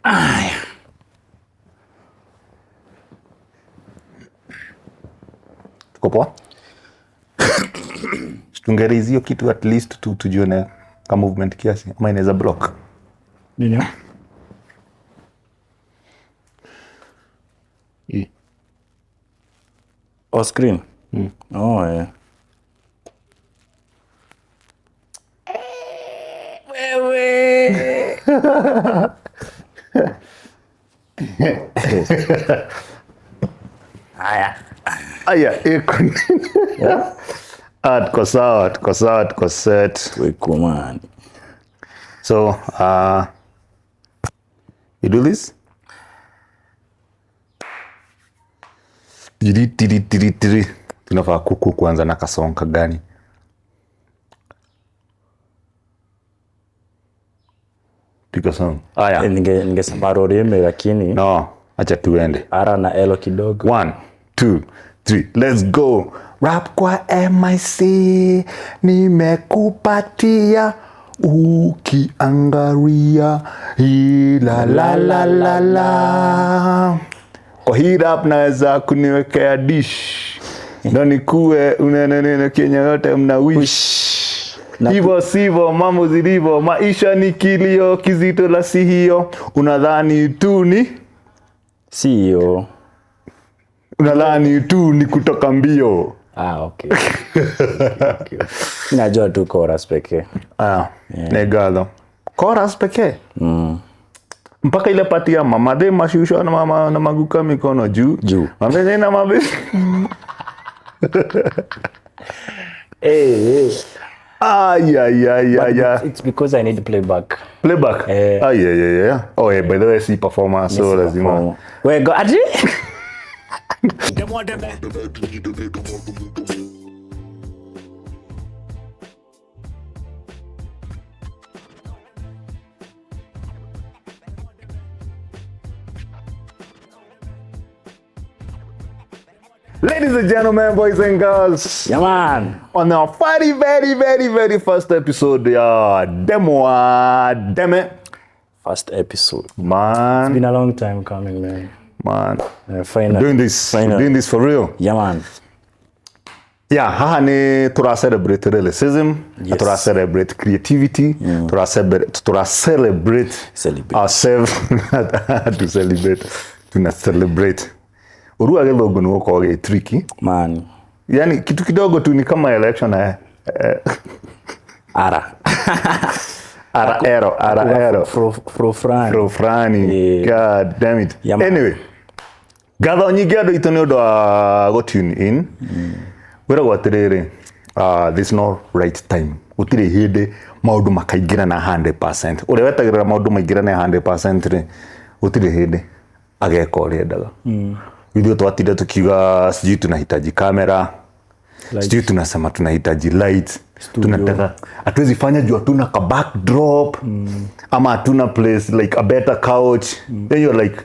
Aya. Tuko poa? Tungeraise hiyo kitu at least tujione ka movement kiasi ama inaweza block. Nini? Hii. Oh, screen. Oh, yeah. Wewe. Aya. Aya, iko nini? Ah, tuko sawa, tuko sawa, tuko set. Wekumani. So, you do this? Tiri, tiri, tiri, tiri. Tunafaa kuku kuanza na kasonga gani? Piga song. Aya. Ningesema rorime lakini No, acha tuende. ara na elo kidogo. 1, 2, 3, let's go. Rap kwa MIC nimekupatia ukiangaria ila la la la la. Kwa hii rap naweza kuniwekea dish ndo nikuwe unenenene Kenya yote mna wish. Hivyo sivyo mambo zilivyo, maisha ni kilio kizito la si hiyo. Unadhani tu ni Sio. Unadhani tu ni kutoka mbio. Ah, okay. Okay, okay. Najua tu chorus pekee. Ah, yeah. Negadho. Chorus pekee. Mpaka ile pati ya mama de mashusho na mama na maguka mikono juu. Juu. Mama na mama. Hey, hey. Ay, ay, ay, ay, ay. It's because I need playback. Playback. Eh. Ay, ay, ay, ay. Oh, yeah, by the way, si performer, so lazima. We go ati? Ladies and gentlemen, boys and girls. Yeah, man. On our very, very, very, very first episode, ya Demoa Deme. First episode. Man. It's been a long time coming, man. Man. Finally. Doing this. Finally. Doing this for real. Yeah, man. Yeah, haha ni tura celebrate realism, Yes. tura celebrate creativity, tura celebrate Celebrate. ourselves to celebrate, tuna celebrate. Urua githungu ni gukorwo gĩ tricky. Man. Yani kitu kidogo tu ni kama election Ara. Ara ero, ara ero. Fro frani. Fro frani. Yeah. God damn it. Yeah, man. Anyway, ngatho nyingĩ andũ aitũ nĩ ũndũ wa gũ tune in. Wĩragwo atĩrĩrĩ, there's no right time. Gũtirĩ hĩndĩ maũndũ makaingĩra na 100%. Ũrĩa wetagĩrĩra maũndũ maingĩra na 100% rĩ, gũtirĩ hĩndĩ ageka ũrĩa endaga. Ithuĩ twatinde tukiuga sijui tunahitaji kamera, sijui tunasema tunahitaji light, tunataka hatuwezi fanya juu hatuna ka backdrop ama hatuna place like a better couch. Then you're like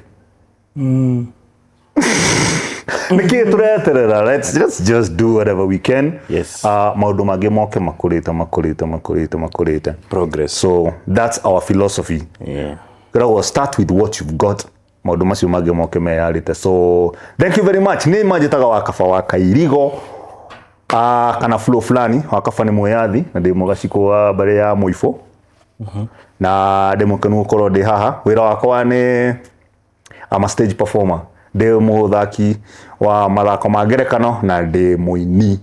niki tureterera, let's just do whatever we can. Yes. Maundu mangĩ moke makurite makurite makurite makurite. Progress. So that's our philosophy. Yeah. We'll start with what you've got. Maundu macio mangĩ moke meyarĩte. So thank you very much. Nĩ manjĩtaga Wakaba wa Kairigo, kana flow fulani. Wakaba nĩ mwĩyathi na ndĩ mũgacikũ wa mbarĩ ya Mũibũ. Na ndĩ mũkenu gũkorwo ndĩ haha. Wĩra wakwa nĩ I'm a stage performer. Ndĩ mũthaki wa mathako ma ngerekano na ndĩ mũini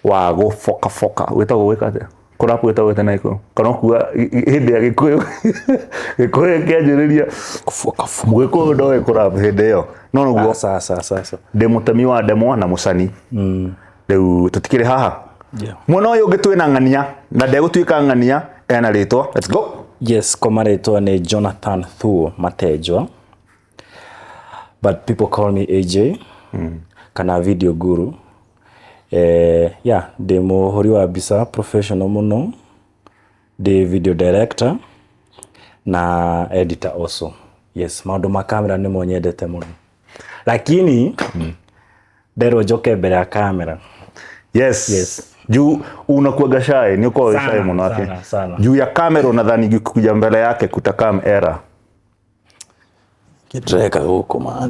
wa gũbokaboka. Wĩtagwo gwĩka atĩa? Kũrap wĩtagwo gwĩta na Gĩkũyũ? Kana ũkuga hĩndĩ ya Gĩkũyũ? Gĩkũyũ kĩanjĩrĩria. Kũbokaboka. Mũgĩkũyũ ndoĩ kũrap hĩndĩ ĩyo. No nĩguo. Sa, sa, sa, sa. Ndĩ mũtemi wa ndemwa na mũcani. Rĩu tũtikĩrĩ haha. Yeah. Mwena ũyũ ũngĩ twĩna ng'ania na ndegũtuĩka ng'ania ena rĩtwa. Let's go. Yes, kwa marĩtwa nĩ Jonathan Thuo Matejwa. But people call me AJ. Kana video guru. Yeah, ndĩ mũhũri wa mbica professional mũno. Ndĩ video director na editor also. Yes, maũndũ ma kamera nĩmo nyendete mũno. Lakini nderwo njoke mbere ya kamera. Yes. Yes. Juu unakuwaga shy, ni uko shy Sana, mũno ake. sana, sana. Juu ya kamera unadhani ukikuja mbele yake kutakam error. Kĩndĩreka gũkũ man.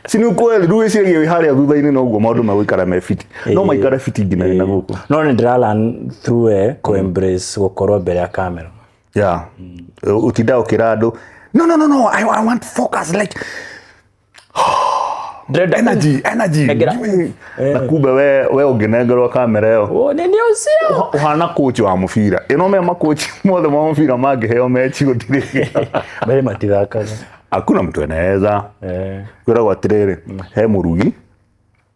Si nĩ ukweli, rĩu wĩciragia wĩ harĩa thutha-inĩ noguo maũndũ megũikara me fiti, no maikare fiti nginya na gũkũ. No nĩ ndĩra learn through kũ embrace gũkorwo mbere ya camera. Yeah, utinda ũkĩra andũ, "No, no, no, no, I want focus, like Ndĩrenda energy, energy." Nengera. Give me. Na kumbe we ũngĩnengerwo kamera ĩyo, Oh, nĩ nĩ ũcio. Ũhana coach wa mũbira ĩno, me makochi mothe ma mũbira mangĩheo mechi gũtirĩ. Mbere matithakaga. Hakuna mtu anaweza. Kwĩragwo atĩrĩrĩ, he mũrugi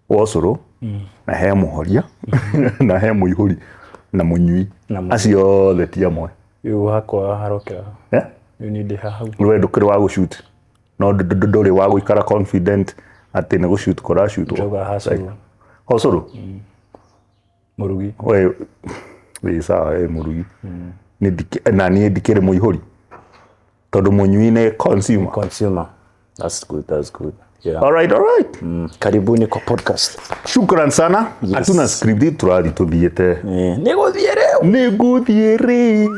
wa ũcũrũ na he mũhoria na he mũihũri na mũnyui. Na mũnyui. Acio othe ti amwe. Rĩu hakwa harokera. Eh? Rĩu niĩ ndĩ haha. We ndũkĩrĩ wa gũshoot, no ndũrĩ wa gũikara confident atĩ nĩ gũshoot kũrashutwo. Ndĩrauga hacũrũ. Ũcũrũ. Mũrugi. We wĩ sawa, wĩ mũrugi. Na niĩ ndikĩrĩ mũihũri tondũ mũnyui nĩ consumer. Consumer. That's good, that's good. Yeah. All right, all right. Karibuni kwa podcast. Shukran sana. Hatuna script, tũrathiĩ tũthiĩte. Nĩ gũthiĩ rĩu. Nĩ ngũthiĩ rĩu.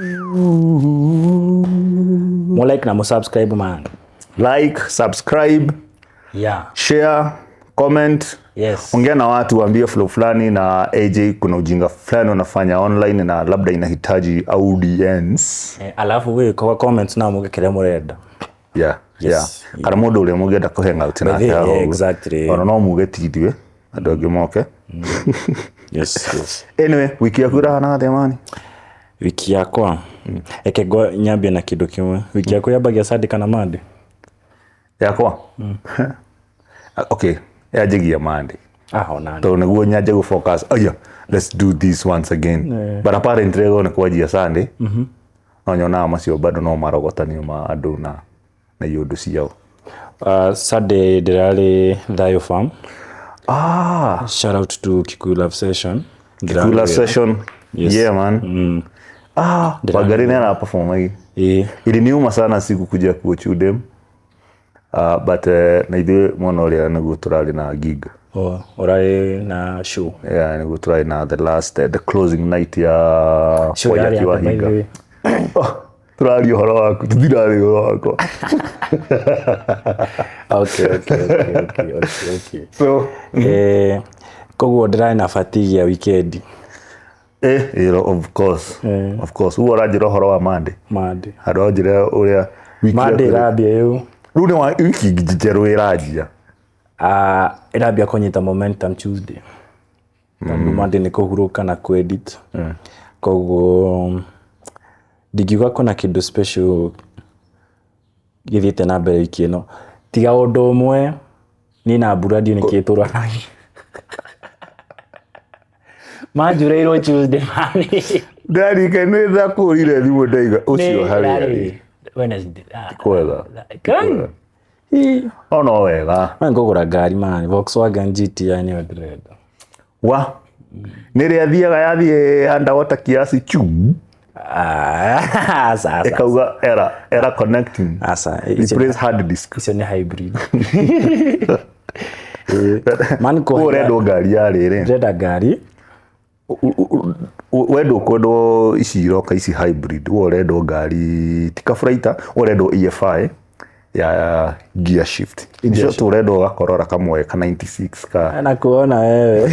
Mo like na mo subscribe, man. Like, subscribe, share, comment. Ongea na watu, waambie flow fulani na AJ kuna ujinga fulani unafanya online na labda inahitaji audience. Alafu we kwa comments na muge kĩrĩa mũrenda. Yeah, kana mũndũ ũrĩa mũngĩenda kũ hang out nake haha ũguo. Ona no muge ti ithuĩ, andũ angĩ moke. Anyway, wiki yaku ĩrahana atĩa, mani? Wiki yakwa, eke ngo nyambie na kĩndũ kĩmwe. Wiki yakwa yambagia Sunday kana Monday? Yakwa, okay, yanjagia Monday. Ah, ona. Tondũ nĩguo nyanje gũ focus, oh yeah, let's do this once again. But apparently ĩgo nĩ kwanjia Sunday, no nyonaga macio bado no marogotanio ma andũ na iũndũ ciao. Sunday ndĩrarĩ Thayo Farm. Ah. Shout out to Kikuyu Love Session. Kula Session. Yes. Yeah, man. Ah, Wangari nĩ araperform agi. Iliniuma sana siku kuja kuochudem, but na ithuĩ mwena ũrĩa nĩguo tũrarĩ na gig. Oh, ũrarĩ na show? Yeah, nĩguo tũrarĩ na the last, the closing night ya Show yarĩ Waiyaki wa atĩa, by the Hinga. way? Oh, tũraria ũhoro waku, tũtiraria ũhoro wakwa. Okay. So Koguo ndĩrarĩ na fatigue ya weekend. Of course, of course. Uguo ũranjĩra ũhoro wa Monday. Monday. Handũ wanjĩra ũrĩa wiki Monday yaku. ĩrambia rĩu. Rĩu nĩ wa wiki njerũ ĩranjia. Ah, ĩrambia kũnyita momentum Tuesday, tondũ Monday nĩ kũhurũka na kũedit. Koguo ndingiuga kwĩna kĩndũ special gĩthiĩte na mbere wiki ĩno tiga ũndũ ũmwe, niĩ na mbura ndiũ nĩkĩ tũranagia manjurĩirwo Tuesday, mani. Ndarika nĩ ndakũrire thimũ ndaiga ũcio harĩa rĩ. Wednesday. Ah, Kwega. Kai. O no wega. Man, ngũgũra ngari, man. Volkswagen GTI nĩyo ndĩrenda. Wa nĩ rĩa thiaga yathiĩ underwater kiasi chu. Ah, sasa. Ĩkauga error, error connecting. Asa. Replace hard disk. Icio nĩ hybrid. Man, Ũguo ũrendwo ngari ya rĩrĩ? Ndĩrenda ngari. We ndũkwendwo ici iroka ici hybrid, we ũrendwo ngari ti kaburaita, we ũrendwo EFI ya gear shift. In short, ũrendwo gakorora kamwe ka 96 ka. Na kuona wewe.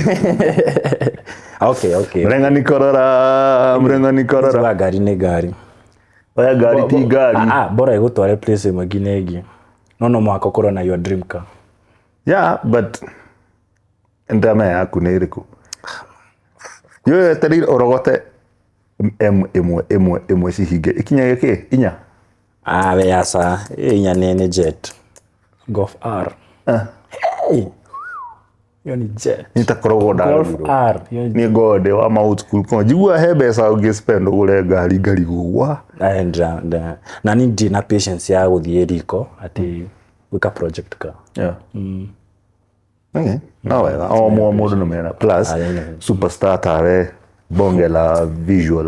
Okay. Mrenga korora, mrenga korora. Wa ngari nĩ ngari. Oya ngari ti ngari. Ah, ah, bora ĩgũtware place ĩmwe nginya ĩngĩ. No mũhaka ũkorwo na your dream car. Yeah, but ndama yaku nĩ ĩrĩkũ? Yo wetereire ũrogote M ĩmwe ĩmwe ĩmwe cihinge ikinyage kĩ inya. Ah, we aca, inya nĩ jet. Golf R. Hey! Hiyo ni jet. Nitakoragwo Golf ndarugirwo. R. Hiyo Nĩ ngode wa ma old school ko njigua he mbeca ũngĩ spend ũgũre ngari ngarigwo wa. Na ni ndirĩ na patience ya gũthiĩ riko atĩ gwĩka project car. Yeah. Okay. No wega o mwa mũndũ nĩ mena plus Ah, yeah. superstar tawe, bonge la visual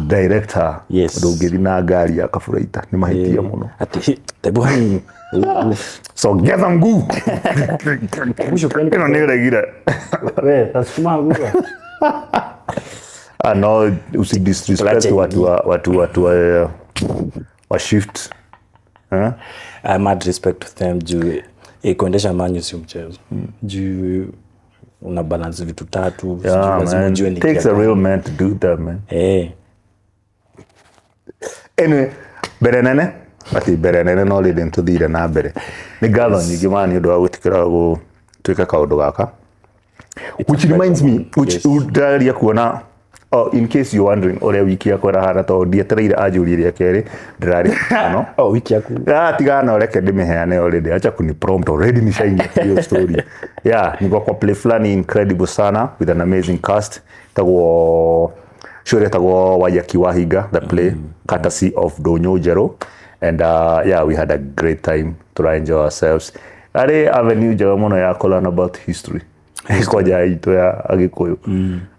director. Ndũngĩthi na ngari ya kaburaita, nĩ mahĩtia mũno. Atĩ tebu hanini. Sogeza mguu ĩno nĩ ũregire. We, tasukuma mguu. Ah, no usi disrespect Tuache. watu wa shift. Eh? I mad respect to them juu kuendesha manyu sio mchezo. Juu una balance vitu tatu, sijui Yeah, lazima man. ujue ni Takes gear a real man to do that, man. Eh. Anyway, mbere nene ati mbere nene no rĩrĩ nĩtũthire na mbere. Nĩ ngatho nyingĩ ma nĩ ũndũ wa gwĩtĩkĩra gũtuĩka kaũndũ gaka, which reminds me, which Yes. ndĩrageria kuona. Oh, in case you're wondering ũrĩa wiki yakwa ĩrahana, tondũ ndietereire anjũrie rĩa kerĩ, ndĩrarĩ mũno. Oh, wiki yaku. Ah, tigana ureke ndimeheane already. Acha kuni prompt already, nishaingia hiyo story. Yeah, niko kwa play fulani incredible sana with an amazing cast. Tagwo show tagwo Waiyaki wa Hinga, the play, courtesy of Donyo Jero. And yeah, we had a great time to enjoy ourselves. Arĩ avenue njega mũno ya kũ learn about history kwanja itũ ya Agĩkũyũ.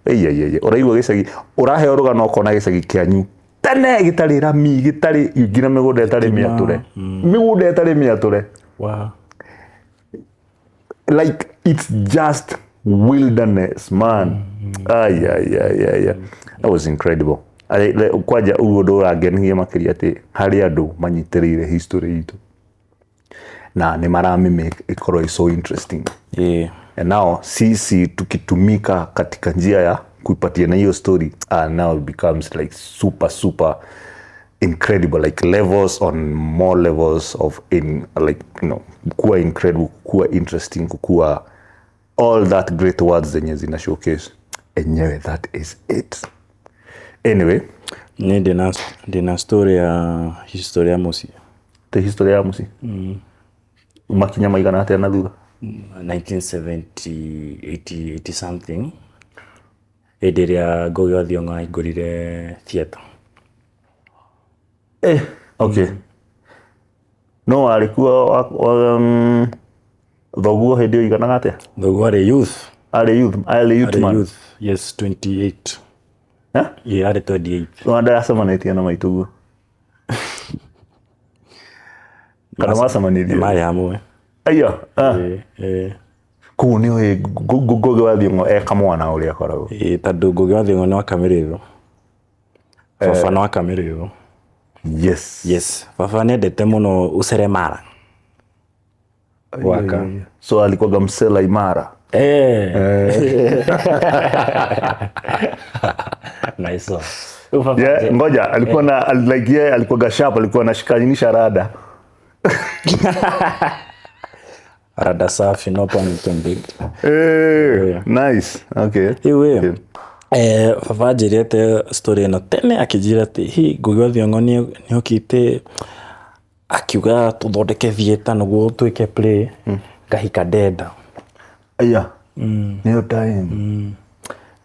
Ĩiya, ũraigua gĩcagi ũraheo rũgano, ũkona gĩcagi kĩanyu tene gĩtarĩ rami, gĩtarĩ nginya mĩgũnda ĩtarĩ mĩatũre, mĩgũnda ĩtarĩ mĩatũre. Wow. Like it's just wilderness, man. Ay, ay, ay, ay, ay. That was incredible. Kwanja ũguo ũndũ ũrangenirie makĩria atĩ harĩ andũ manyitĩrĩire history itũ na nĩ maramĩmake ĩkorwo ĩ so interesting. And now sisi tukitumika katika njia ya kuipatia na hiyo story, now it becomes like super super incredible, like levels on more levels of in like kuwa incredible, kuwa interesting, kuwa all that great words zenye zina showcase enyewe. That is it. Anyway. Ni ndina story ya history ya mũciĩ. The history ya mũciĩ makinya maigana atĩa na thutha? 1970 80, 80 something, hĩndĩ ĩrĩa Ngugi wa Thiong'o ahingũrire theatre. Eh, okay. No warĩ kuo thoguo hĩndĩ ĩyo iganaga atĩa? Thoguo arĩ youth. Arĩ youth, arĩ youth Arĩ man. youth, yes, 28. Eh? Yeah, arĩ 28. No ndaracemanĩtie na maitũguo kana macemanirie? Marĩ hamwe. Aya, ah. Eh, eh. Kũu nĩ ũĩ Ngugi wa Thiong'o e kamwana ũrĩa akoragwo. Eh, tondũ Ngugi wa Thiong'o nĩ wa Kamĩrĩthũ, baba nĩ wa Kamĩrĩthũ. Yes, baba nĩendete mũno ũceremara gwaka. So alikuwaga msela imara. Eh. Nice one. Rĩu baba Yeah, ngoja alikuwa na like yeye alikuwaga sharp, alikuwa anashikanisha rada. Rada safi, no pun intended. Eh, nice. Okay. Rĩu ĩ, baba anjĩrĩte story ĩno tene, akĩnjĩra atĩ hi Ngugi wa Thiong'o nĩokĩte akiuga tũthondeke theatre nĩguo twĩke play, ngahika ndenda. Aya. Niyo time.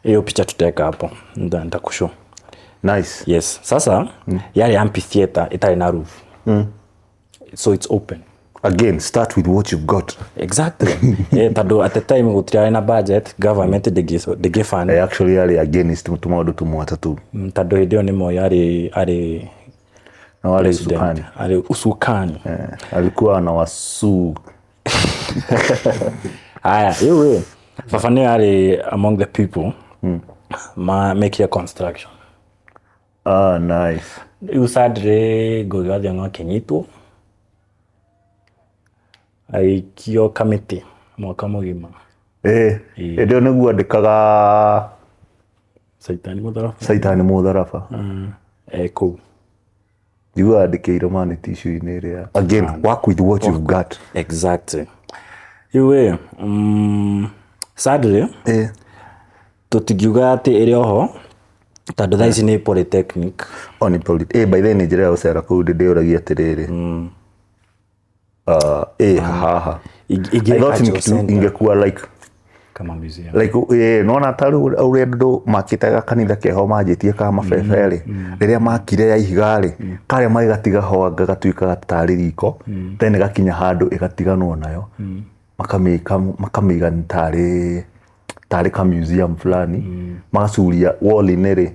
Hiyo picha tutaweka hapo, nitakushow. Nice. Yes, sasa yarĩ amphitheater ĩtarĩ na roof, so it's open. Again, start with what you've got. Exactly. Tondũ at the time gũtirarĩ na budget, government ndĩngĩfund. I actually arĩ against tũmaũndũ tũmwe tatu. Tondũ hĩndĩ ĩyo nĩ Moi arĩ Na wale president. usukani. Arĩ usukani. Eh, alikuwa na wasuu. Haya, rĩu ĩ, baba nĩ arĩ among the people ma mekire construction. Ah, nice. Rĩu sadly Ngugi wa Thiong'o akĩnyitwo, agĩikio kamĩtĩ mwaka mũgima. Eh, hĩndĩ ĩyo nĩguo andĩkaga Caitani Mũtharaba. Caitani Mũtharaba. Kũu. Njiguaga andĩkĩire mani tissue-inĩ ĩrĩa. Again, work with what you've got. Exactly. Rĩu ĩ, sadly tũtingiuga atĩ ĩrĩ oho tondũ thaa ici nĩ polytechnic. Oh, nĩ by the way nĩ njĩra ya gũcera kũu ndĩũragia atĩrĩrĩ. Haha. I thought ni kitu ingekuwa like kama museum. Like nona ta rĩu ũrĩa andũ makĩte kanitha keho manjĩtie ka mabebe rĩ, rĩrĩa makire ya ihiga rĩ, karĩa magĩgatiga ho anga gatuĩkaga tarĩ riko, then ĩgakinya handũ ĩgatiganwo nayo, makamĩka makamĩiga tarĩ ka museum fulani, magacuria wall-inĩ rĩ.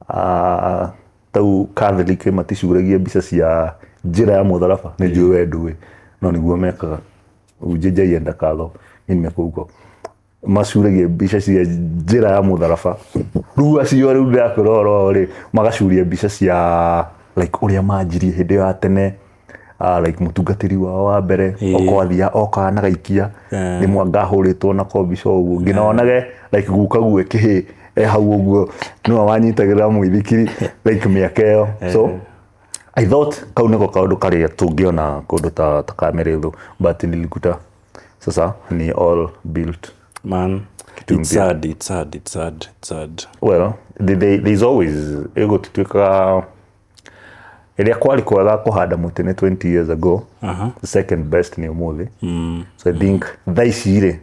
Ah, tau Catholic maticuragia mbica cia njĩra ya mũtharaba, nĩ njũĩ we ndũĩ, no nĩguo mekaga. Ujejaienda katho mimi nimekuwa huko, macuragia mbica cia njĩra ya mũtharaba. Rĩu acio rĩu ndĩrakwĩra ũhoro wao rĩ, magacuria mbica cia like ũrĩa manjirie hĩndĩ ĩyo ya tene. Like mũtungatĩri wao wa mbere okoathia okaga na gaikia rĩmwe angahũrĩtwo na kombica ũguo nginya onage like guka gue kĩhĩ e hau ũguo nĩwe wanyitagĩrĩra mũithikiri like mĩaka ĩyo. So I thought kau nĩko kaũndũ karĩa tũngĩona kũndũ ta Kameretho, but nilikuta sasa ni all built. Man, Kitu it's mpya. sad, it's sad, it's sad, it's sad. Well, there's always ĩgũtuĩkaga ĩrĩa kwarĩ kwega kũhanda mũtĩ nĩ 20 years ago, the second best nĩ ũmũthĩ. So I think thaa ici rĩ,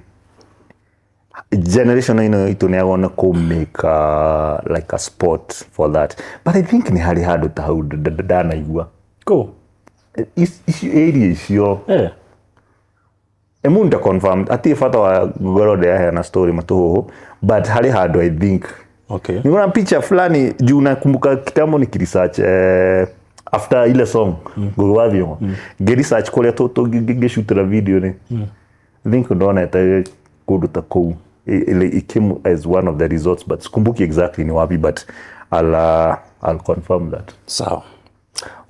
generation ĩno itũ nĩ agona kũ make like a spot for that, but I think nĩ harĩ handũ ta hau ndanaigua. Go. Icio area icio. Emu nita confirm, atirĩ bata wa ngorwo ndĩraheana story matũhũhũ, but harĩ handũ I think nilikuwa na picha fulani juu nakumbuka kitambo nikiresearch after ile song Ngugi wa Thiong'o, ngĩresearch kũrĩa ngĩshutĩra video nĩ I think ndonete kũndũ ta kũu. It came as one of the resorts, but sikumbuki exactly ni wapi, but I'll confirm that. Sawa.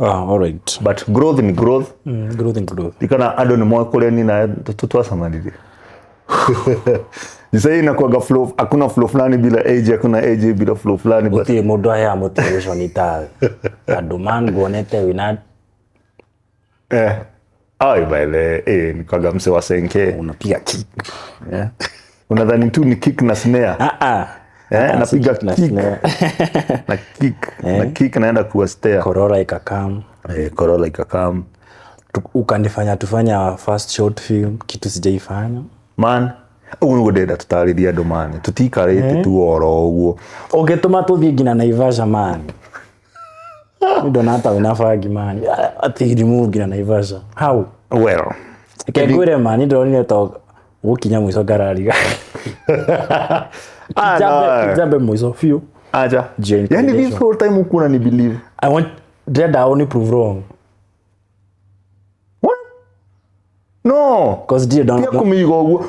Ah, all right. But growth ni growth. Growth and growth. Ikana andũ nĩ moĩ kũrĩa nina twacemanirie. Sasa hii inakuwaga flow, hakuna flow fulani bila AJ, hakuna AJ bila flow fulani, but Gũtirĩ mũndũ aheaga motivation tawe andũ man nguonete wĩna ai baile nikaga mse wa senke. Unapiga kick. Yeah. Unadhani tu ni kick na snare. Ah ah. Eh, Ah, napiga si kick na kick. snare. Na kick na kick naenda kuwa stair. Corolla ikakam. Corolla ikakam. Ukanifanya tufanye our first short film, kitu sijaifanya. Man, ũguo nĩguo ndĩrenda tũtarĩrie andũ, man, tũtikarĩte tu oro ũguo. Ũngĩtũma tũthiĩ nginya Naivasha, man, ndona hata wĩna bangi, man, ati remove nginya Naivasha, how? Well, Reke ngwĩre, man, ndĩronire to gũkinya mũico ngarariga. Ah, no. Kijabe mũico biũ. Acha. Jane Yani this whole time ukuna ni believe? I want, ndĩrenda only prove wrong. What? No. Cause ndirĩ ndona. Tia kũmĩiga ũguo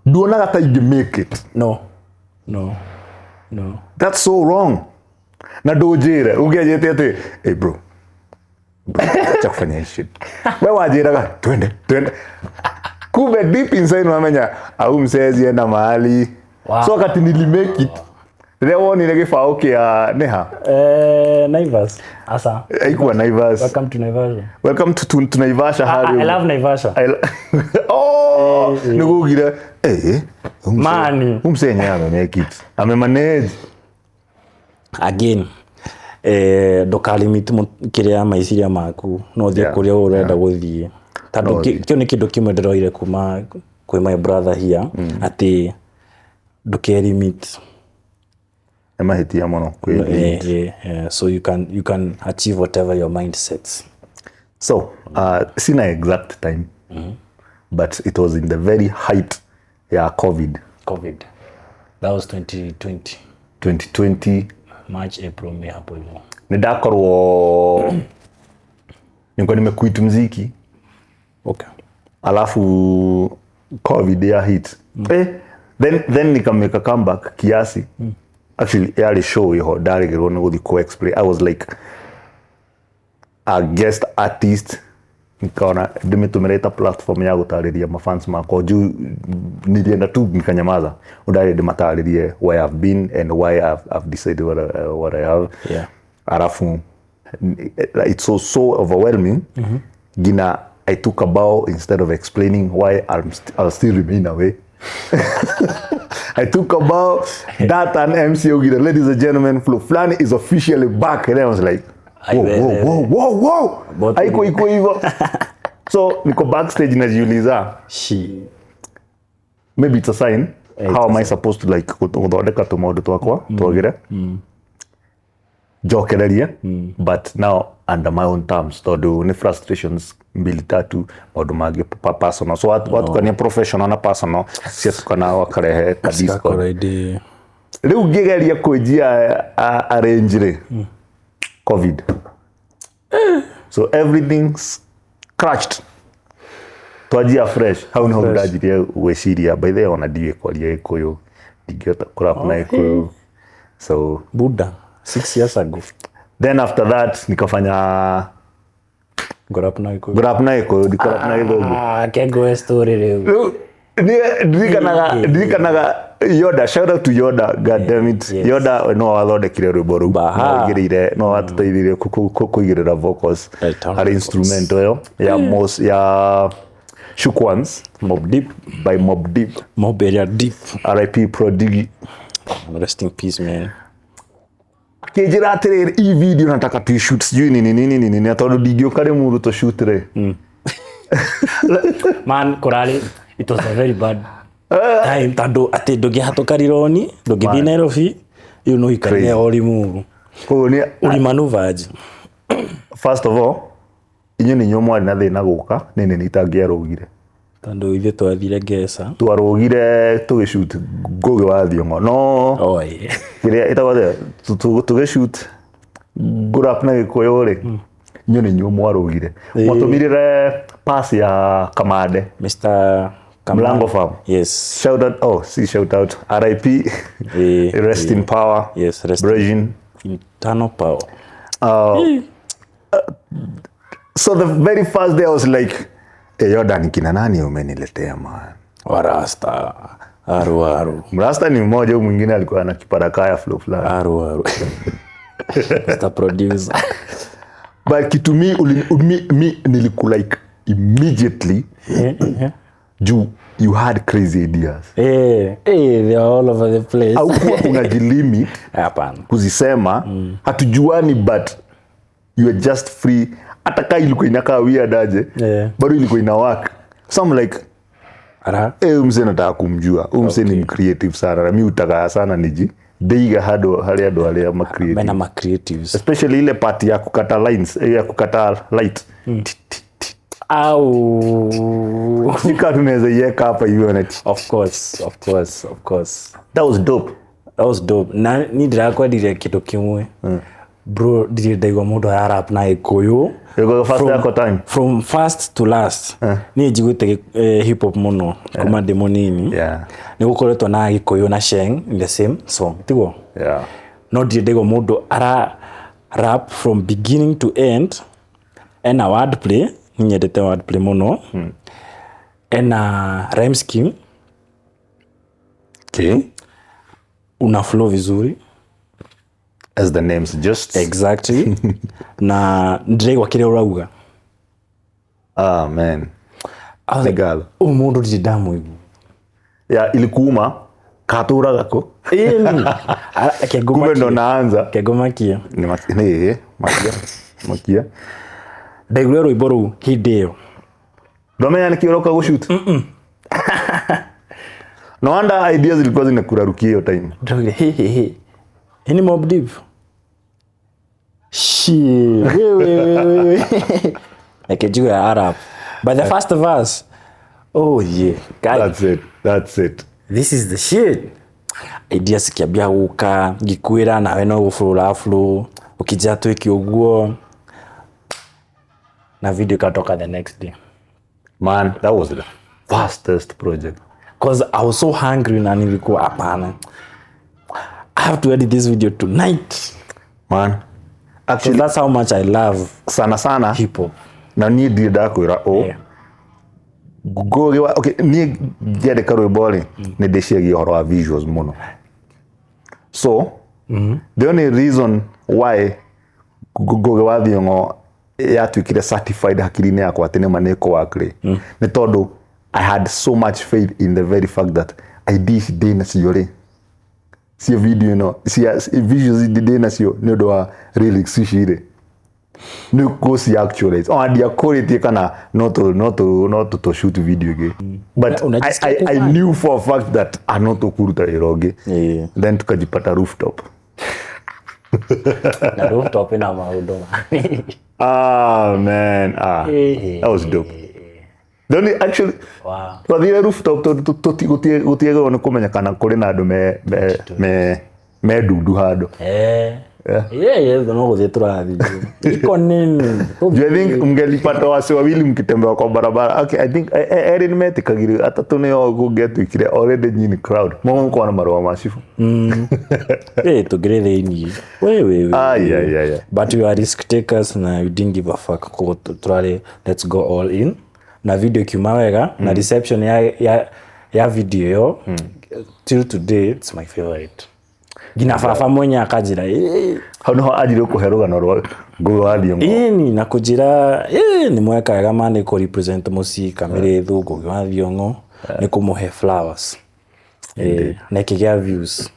nduonaga ta ingĩ make it? No. That's so wrong. Na ndũnjĩre ũngĩanjĩte atĩ, "Hey bro, bro, acha kufanya hii shit." We wanjĩraga twende twende, kumbe deep inside wamenya au msezi enda mahali. So wakati nili make it, rĩrĩa wonire gĩbaũ kĩa nĩha? Naivas asa. Haikuwa Naivas. Welcome to Naivasha. Welcome to Naivasha. I, Harĩ I love Naivasha. Oh, nĩgũgire Man. Huyu msee enyewe ame make it, ame manage. Again, ndũkalimit kĩrĩa maiciria maku, no ũthiĩ kũrĩa ũrenda gũthiĩ tondũ No ũthiĩ. Kĩu nĩ kĩndũ kĩmwe ndĩroire kuma kwĩ my brother here, atĩ ndũkelimit. Nĩ mahĩtia mũno kwĩ So you can achieve whatever your mind sets. So sina exact time, but it was in the very height ya COVID. COVID, that was 2020. 2020. March, April, May, hapo hivyo. Nĩ ndakorwo nilikuwa nimequit mziki. Alafu COVID ya hit. Then nikamake comeback kiasi. Actually yarĩ show iho ndarĩgĩrwo nĩ gũthiĩ ku explain. I was like a guest artist. Nikaona ndĩmĩtũmĩre ta platform ya gũtarĩria mafans makwa juu nilienda tu nikanyamaza ũndarĩ ndĩmatarĩrie where I've been and why I've decided what I have. Alafu it's so overwhelming gina I took a bow instead of explaining why I'll still remain away. I took a bow that and MC augire, "Ladies and gentlemen, Flo Flani is officially back," and I was like, "Whoa, whoa, whoa, whoa, whoa." Haiko iko hivyo. So niko backstage najiuliza, She maybe it's a sign. How am I supposed to like guthondeka tũmaũndũ twakwa twagĩre njokererie, but now under my own terms, tondũ nĩ frustrations mbili tatu, maũndũ mangĩ personal, so watukania professional na personal ciatukana wakarehe ka discord. Already. Rĩu ngĩgeria kwĩnjia arrange rĩ, COVID, so everything scratched, twanjia fresh. Hau niho ndanjirie gwĩciria, by the way, ona ndiũĩ kwaria Gĩkũyũ, ndingĩhota kũrap na Gĩkũyũ, so Buddha 6 years ago. Then after that nikafanya Ngorap na Gĩkũyũ. Ngũrap na Gĩkũyũ, ndikũrap na Gĩthũngũ. Ah, kengoe story rĩu. Rĩu niĩ ndirikanaga Yoda, shout out to Yoda, god damn it. Yes. Yoda no wathondekire rwĩmbo rũu. Baha. No waigĩrĩire, no watũteithirie kũigĩrĩra vocals Right, town harĩ vocals. instrument ĩyo ya Mos ya Shook Ones Mob Deep. by Mob Deep. Mob area deep. RIP Prodigy. Rest in peace, man. Akĩnjĩra atĩrĩrĩ, hii video nataka tuishoot sijui nini nini nini nini, tondũ ndingĩũka Rĩmuru tũshoot rĩ. Man, kũrarĩ, it was a very bad time tondũ atĩ ndũngĩhatũka Rironi, ndũngĩthiĩ Nairobi, rĩu no ũikarire o Limuru. Koguo nĩ Ũrimanuvaji. First of all, inyuĩ nĩ inyuĩ mwarĩ na thĩna gũka, nĩ nĩ itangĩarũgire. Tondũ ithuĩ twathire Ngeca. Twarũgire tũgĩshoot Ngũgĩ wa Thiong'o, no Oh, yeah. kĩrĩa ĩtagwo atĩa, tũgĩshoot ngũrap na Gĩkũyũ rĩ, inyuĩ nĩ inyuĩ mwarũgire. Mwatũmĩrire pass ya Kamande. Mr. Kamande. Mlango Farm. Yes. Shout out, oh, si shout out, RIP, rest in power. Yes, rest in Brejin. Internal power. So the very first day I was like, hey, Yoda ni kina nani umeniletea man? Warasta. Aru aru. Mrasta ni mmoja, huyu mwingine alikuwa na kiparakaya flow fulani. Aru aru. Mr. Producer. But kitu mi nilikulike immediately juu you had crazy ideas. They are all over the place. Haukuwa unajilimit Hapana. kuzisema, hatujuani, but you are just free. Hata kaa ilikuwa inakaa weird aje, bado ilikuwa ina work. So I'm like, Ara. eh, mzee nataka kumjua. Huyu mzee ni creative sana na mi utaka sana niji ndeiga handũ harĩ andũ arĩa ma creative. Mena ma creatives. Especially ile part ya kukata lines, ya kukata light. Ti, ti, ti. Au. Sika tunaweza iweka hapa hivi na ti. Of course, of course, of course. That was dope. That was dope. Na ni ndĩrakwendire kĩndũ kĩmwe. Bro, ndirĩ ndaigua mũndũ ararap na Gĩkũyũ. Ilikuwa first yako time. From first to last. Niĩ njiguĩte hip hop mũno kuma ndĩ mũnini. Nĩ gũkoretwo na Gĩkũyũ na Sheng in the same song, tiguo? No ndirĩ ndaigua mũndũ ara rap from beginning to end. Ena wordplay, niĩ nyendete wordplay mũno. Ena rhyme scheme. Okay. Una flow vizuri. As the name suggests. Exactly. Na ndĩraigua kĩrĩa ũrauga. Ah, man. I was like, Nĩngatho. ũyũ mũndũ ndirĩ ndamũigua. Ya, ilikuuma katũraga kũ? Ĩni. Kumbe ndo naanza. Kengũmakia. Ni makia. Makia. Ndaiguire rwĩmbo rũu hĩndĩ ĩyo. Ndwamenya nĩkĩ ũroka gũshoot? No wonder ideas zilikuwa zinakurarukia hiyo time. Ndaugire, he he he. Hii ni Mob Deep. Shit. We, we, we, we, we. Like a Arab. But the first verse. Oh yeah. God. That's it. That's it. This is the shit. Ideas cikiambia gũka, ngĩkwĩra nawe no gũbũrũra flow, ũkĩnjĩra twĩke ũguo. Na video ikatoka the next day. Man, that was the fastest project. Because I was so hungry na nilikuwa hapana. I have to edit this video tonight. Man, actually, that's how much I love sana sana hip hop. Na niĩ ndirĩ ndakwĩra ũ. Ngũgĩ wa, okay, niĩ ngĩandĩka rwĩmbo rĩ, nĩ ndĩciragia ũhoro wa visuals mũno. So, the only reason why Ngũgĩ wa Thiong'o yatuĩkire certified hakiri-inĩ yakwa atĩ nĩma nĩ ĩkũ-work rĩ, nĩ tondũ I had so much faith in the very fact that idea ici ndĩ nacio rĩ, cia video ĩno, cia visuals ici ndĩ nacio nĩ ũndũ wa lyrics ici rĩ, nĩ kũ actualize. Ona ndiakũrĩtie kana no tũ shoot video ĩngĩ. But Unajisikia I kufanya? knew for a fact that no tũkũruta wĩra ũngĩ. Then tukajipata rooftop. Na rooftop ina maũndũ ma. Ah, man. That was dope. The only, actually, Wow. twathire rooftop gũtiagĩrĩirwo nĩ kũmenya kana kũrĩ na andũ me ndundu handũ. Yeah, no gũthiĩ tũrathiĩ iko nini. Do you think mngelipata wase wawili mkitembea kwa barabara? Okay, I think erĩ nĩ metĩkagire, atatũ nĩo kũngĩatuĩkire already nyini crowd. Mwe mũkorwo na marũa ma cibũ. Eh, tũngĩrĩ thĩiniĩ we we we. Ai, ai, ai, ai. But we are risk takers na we didn't give a fuck, koguo tũrarĩ let's go all in, na video ikiuma wega na reception ya video ĩyo, till today it's my favorite, nginya baba mwenye akanjĩra, "Eh, Hau niho anjire kũhe rũgano rwa Ngũgĩ wa Thiong'o. Ĩni na kũnjĩra, "Ĩ, nĩ mweka wega ma nĩ kũ represent mũciĩ Kamĩrĩthũ, Ngũgĩ wa Thiong'o nĩ kũmũhe flowers." Eh, na ĩkĩgĩa views.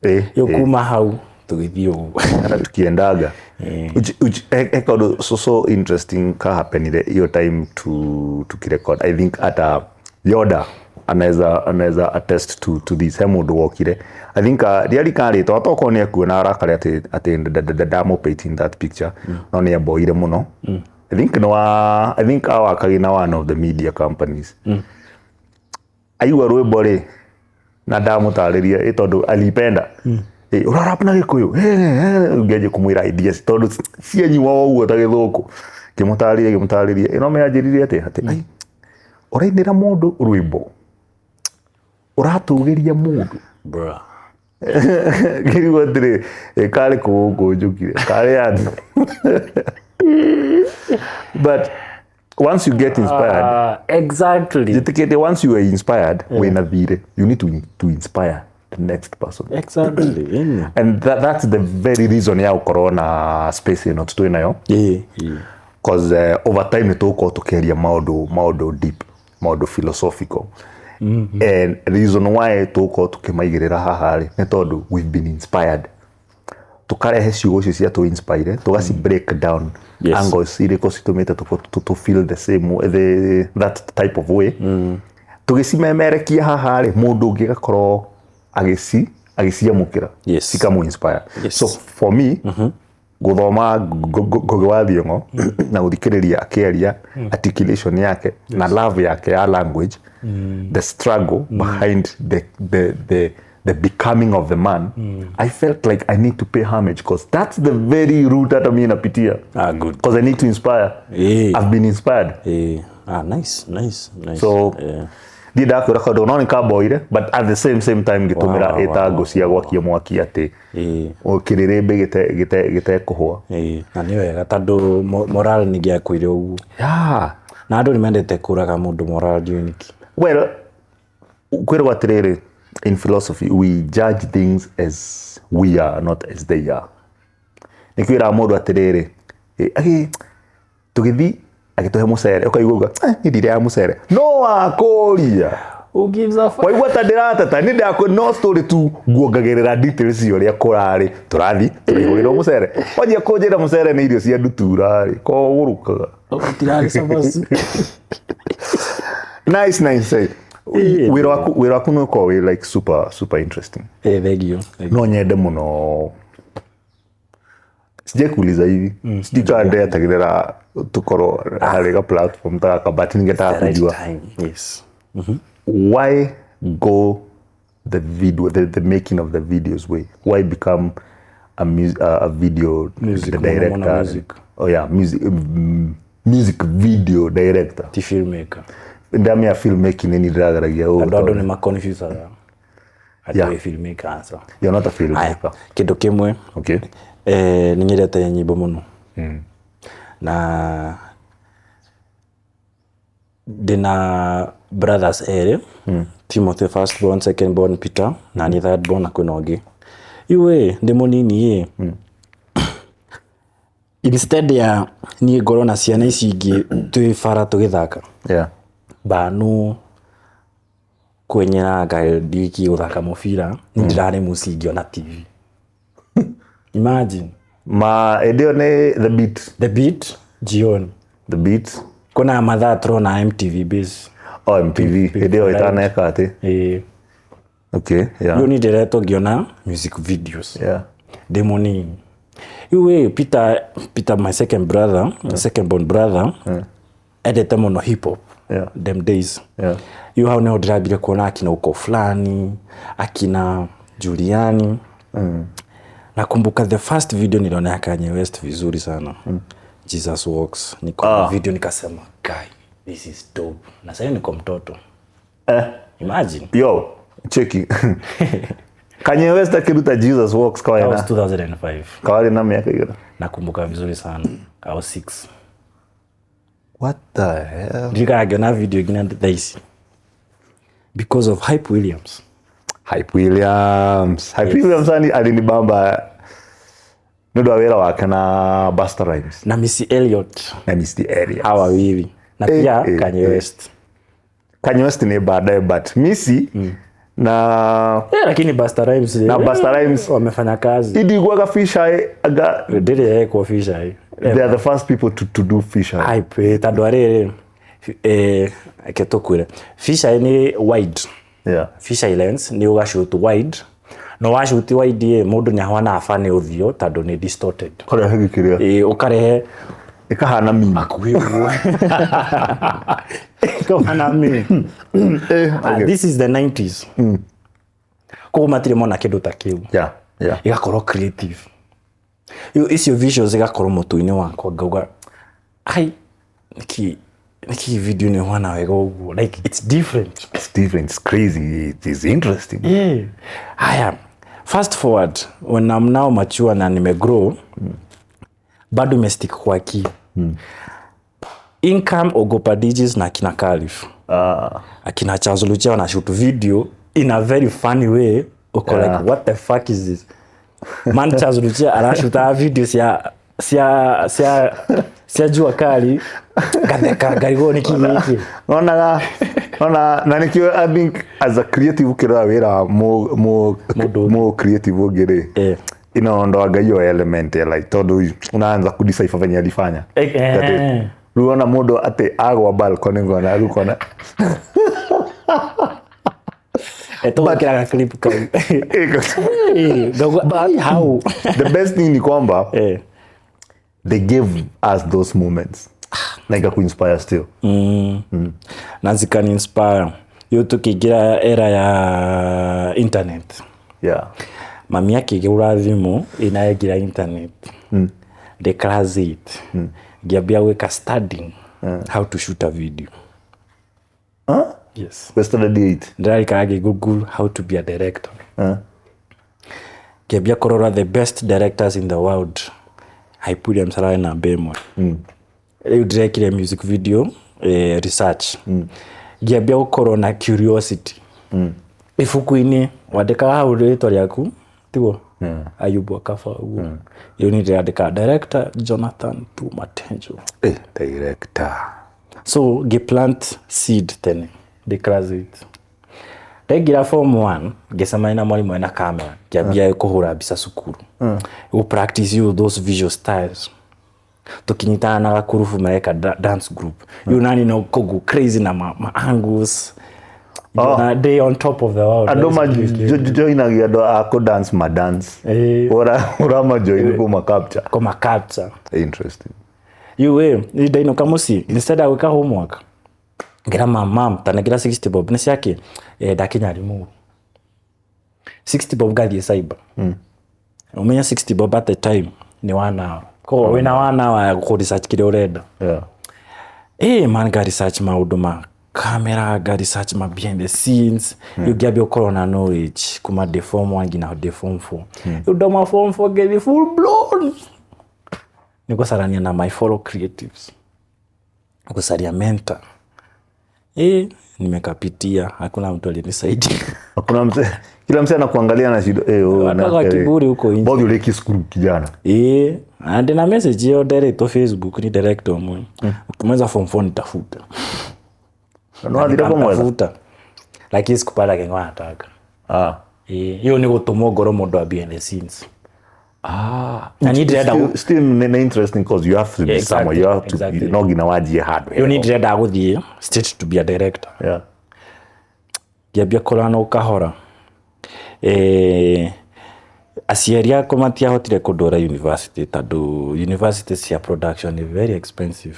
Rĩu kuma hau tũgĩthiĩ ũguo. Hata tukiendaga. He kaũndũ so interesting ka happenire hiyo time to tukirecord. I think hata Yoda anaweza attest to this. He mũndũ wokire, I think ndiari karĩtwa atokorwo nĩ ekuona arakare atĩ ndamũ in that picture, no nĩ amboire mũno. I think no wa I think awakagi na one of the media companies. Aigua rwĩmbo rĩ na ndamũtarĩria ĩ tondũ alipenda ĩ ũrarap na Gĩkũyũ, ngĩanjia kũmwĩra ideas tondũ cianyua ũguo ta gĩthũkũ, ngĩmũtarĩria ĩno meanjĩrire atĩ ai ũrainĩra mũndũ rwĩmbo ũratũgĩria mũndũ. Bruh. Ngĩrigwo atĩrĩ, ĩ karĩ kũ gũkũ njũkire karĩ andũ, but once you get inspired, Exactly. njĩtĩkĩtie once you are inspired, wĩna thirĩ, you need to inspire the next person. Exactly. Ĩni. And that's the very reason ya gũkorwo na space ĩno twĩ nayo, cause over time nĩ tũgũkorwo tũkĩaria maũndũ deep, maũndũ philosophical, and reason why tũgũkorwo tũkĩmaigĩrĩra haha rĩ nĩ tondũ we've been inspired, tukarehe ciugo icio cia tũ inspire, tugaci break down, angles irĩkũ citũmĩte to feel the same way, that type of way, tũgĩcimemerekia haha rĩ, mũndũ ũngĩ agakorwo agĩciamũkĩra, cikamu inspire. So for me, gũthoma Ngũgĩ wa Thiong'o na gũthikĩrĩria akĩaria, articulation yake na love yake ya language, the struggle behind the becoming of the man, I felt like I need to pay homage because that's the very route hata mi napitia, Ah, good. because I need to inspire. I've been inspired. Ah, nice, nice, nice. So ndiĩ ndakwĩra kaũndũ no nĩ kamboire, but at the same time ngĩtũmĩra ĩta ngũ cia gwakia mwaki atĩ kĩrĩrĩmbĩ gĩtekũhũa. Na nĩ wega tondũ moral nĩ gĩakuire ũguo. Na andũ nĩ mendete kũraga mũndũ moral, ndiũĩ nĩkĩ. Well, kwĩrwo atĩrĩrĩ, in philosophy we judge things as we are, not as they are. Nĩ kwĩraga mũndũ atĩrĩrĩ, agĩ tũgĩthi agĩtũhe mũcere, ũkaigua uga, "Eh, niĩ ndirĩaga mũcere," no wakũria. Who gives a fuck? Waigua ta ndĩrateta nĩ ndakũ no story tu nguongagĩrĩra details cia ũrĩa kũrarĩ, tũrathi tũraihũrĩrwo mũcere, wanjia kũnjĩra mũcere nĩ irio cia ndutura rĩ, kogũrũkaga. Gũtirarĩ cabaci. Nice, nice, eh. Wĩra waku nĩ ũkoragwo wĩ like super super interesting. Eh, thank you. Thank you. No nyende mũno sijai kuuliza hivi, sijui kama ndetagĩrĩra tukorwo harĩ ga platform ta gaka, but ningetaka The right kujua time. Yes. Why go the video the making of the videos way? Why become a video Music, the mũno mũno director? Music. Oh yeah, music, music video director. Ti filmmaker. Ndamia filmmaking nĩ ndĩrageragia ũũ. Andũ nĩ maconfusaga. Atĩ wĩ filmmaker, aca. You're not a filmmaker. Kĩndũ kĩmwe, nĩ nyendete nyĩmbo mũno na ndĩna brothers erĩ, Timothy first born, second born Peter, na niĩ third born, na kwĩna ũngĩ. Iwe ndĩ mũnini ĩ, instead ya niĩ ngorwo na ciana ici ingĩ twĩ bara tũgĩthaka banu kwenyera ngandiki gũthaka mũbira, nĩ ndĩrarĩ mũciĩ ngĩona TV. Imagine. Ma ĩndĩ ĩyo nĩ The Beat? The Beat jioni. The Beat. Kuna mathaa tũrona MTV Base. Oh, MTV hĩndĩ ĩyo ĩtaneka atĩ. Ĩĩ. Rĩu nĩ ndĩretwo ngĩona music videos ndĩ mũnini. Rĩu ĩ Peter, my second brother, second born brother, endete mũno hip hop them days. Rĩu hau nĩho ndĩrambire kuona akina Uko Fulani, akina Juliani. Nakumbuka the first video niliona ya Kanye West vizuri sana, Jesus Walks. Niko na video nikasema, "Guy, this is dope." Na sasa niko mtoto, imagine. Yo, cheki, Kanye West akiruta Jesus Walks That kawaida. was 2005. Kawali na miaka igana? Nakumbuka vizuri sana, I was 6. What the hell? Ndikanagiona video ingine thaa ici because of Hype Williams. Hype Williams. Hype Williams ani alinibamba nĩ ũndũ wa wĩra wake na Busta Rhymes. Na Missy Elliott. Na Missy Elliott. Hawa wawili na pia Kanye West. Kanye West ni baadaye, but Missy na Yeah, lakini Busta Rhymes Na Busta Rhymes. Wamefanya kazi. Idiguaga fisheye aga. Ndĩrĩ yekwo fisheye. They are the first people to do fisheye. Hype, tondũ arĩrĩ, reke tũkwĩre, fisheye nĩ wide. Fisheye lens nĩ ũgashoot wide, no washoot wide ĩ, mũndũ nĩ ahana funny ũthiũ tondũ nĩ distorted. Karehe gĩkĩrĩa. Ũkarehe ĩkahana meme. Hakuhĩ ũguo ĩkahana meme. Ah, this is the 90s, koguo matirĩ mona kĩndũ ta kĩu. Igakorwo creative. Rĩu icio visuals igakorwo mũtwe-inĩ wakwa, ngauga, "Ai, niki video nĩ wana wega ũguo?" Like, it's different. It's different, it's crazy, it is interesting. Yeah. Haya, fast forward, when I'm now mature na nimegrow, bado imestick kwa akili. Income Ogopa DJs na akina Calif, akina Charles Lucia wana shoot video in a very funny way. Uko like, "What the fuck is this, man?" Charles Lucia arashuta video cia jua kali, ngatheka ngarigwo nĩ kĩ gĩkĩ. Onaga ona na nikio I think as a creative ukirora wira wa mo Mũndũ. Mo creative ũngĩ rĩ, inaondoaga hiyo element ya like, tondu unaanza kudecipher venye alifanya. Rĩu ona mũndũ atĩ agwa balcony ngona rĩu kona. Tũgwĩkĩraga clip kau. Ngauga, "Ai, how?" The best thing ni kwamba they gave us those moments na ikakuinspire still. Na zikani inspire. Yo tukiingira era ya internet, mami akĩgũra thimũ inaingira internet ndĩ class 8, ngĩambia gwĩka studying how to shoot a video. Huh? Yes. We started 8. Ndĩrarikara ngĩ google how to be a director, ngĩambia kũrora the best directors in the world. Hype Williams ararĩ namba ĩmwe. Rĩu ndĩrekire music video research, ngĩambia gũkorwo na curiosity. Ibuku-inĩ wandĩkaga hau rĩtwa rĩaku, tiguo? Ayubu Akafa ũguo. Rĩu nĩ ndĩrandĩka director Jonathan Tumatenjo. Eh, director. So ngĩ-plant seed tene ndĩ class 8. Ndaingĩra form 1, ngĩcemania na mwarimũ ena kamera, ngĩambia kũhũra mbica cukuru, gũ practice you those visual styles. Tukinyitana na gakurubu mareka dance group. Rĩu nani no kũgu crazy na ma angles. Na day on top of the world. Andũ majoinagia andũ a kũ dance ma dance. Ũramajoin kuma capture. Koma capture. Interesting. You we ni ndainũka mũciĩ, instead ya gwĩka homework, ngĩra mam, "Mam, tanengera 60 bob." Nĩ ciake, ndakinya Limuru, 60 bob ngathiĩ cyber. Ũmenye 60 bob at the time ni 1 hour, koguo wĩna 1 hour ya kũ research kĩrĩa ũrenda. Man, nga research maũndũ ma camera, nga research ma behind the scenes. Rĩu ngĩambia gũkorwo na knowledge kuma ndĩ form 1 nginya ndĩ form 4. Rĩu ndauma form 4, ngĩthiĩ full blown nĩ gũcarania na my fellow creatives, gũcaria mentor. Nimekapitia, hakuna mtu alinisaidia. Hakuna mse, kila mse anakuangalia na shida, oh, Watu wa kiburi huko nje. Bodi uleki skuru kijana. Na ndĩna message ĩyo nderetwo Facebook ni director ũmwe, "Ukimaliza form 4 nitafuta." No athire kũmwetha. Nikamtafuta, lakini sikupata kenye anataka. Hiyo ni gũtũmwo ngoro mũndũ wa behind the scenes. Na niĩ ndĩrenda Still ni interesting because you have to be somewhere, you have to no nginya wanjie handũ. Rĩu niĩ ndĩrenda gũthiĩ straight to be a director. Ngĩambia kũrana kahora. Aciari akwa matiahotire kũndwara university tondũ university cia production ni very expensive,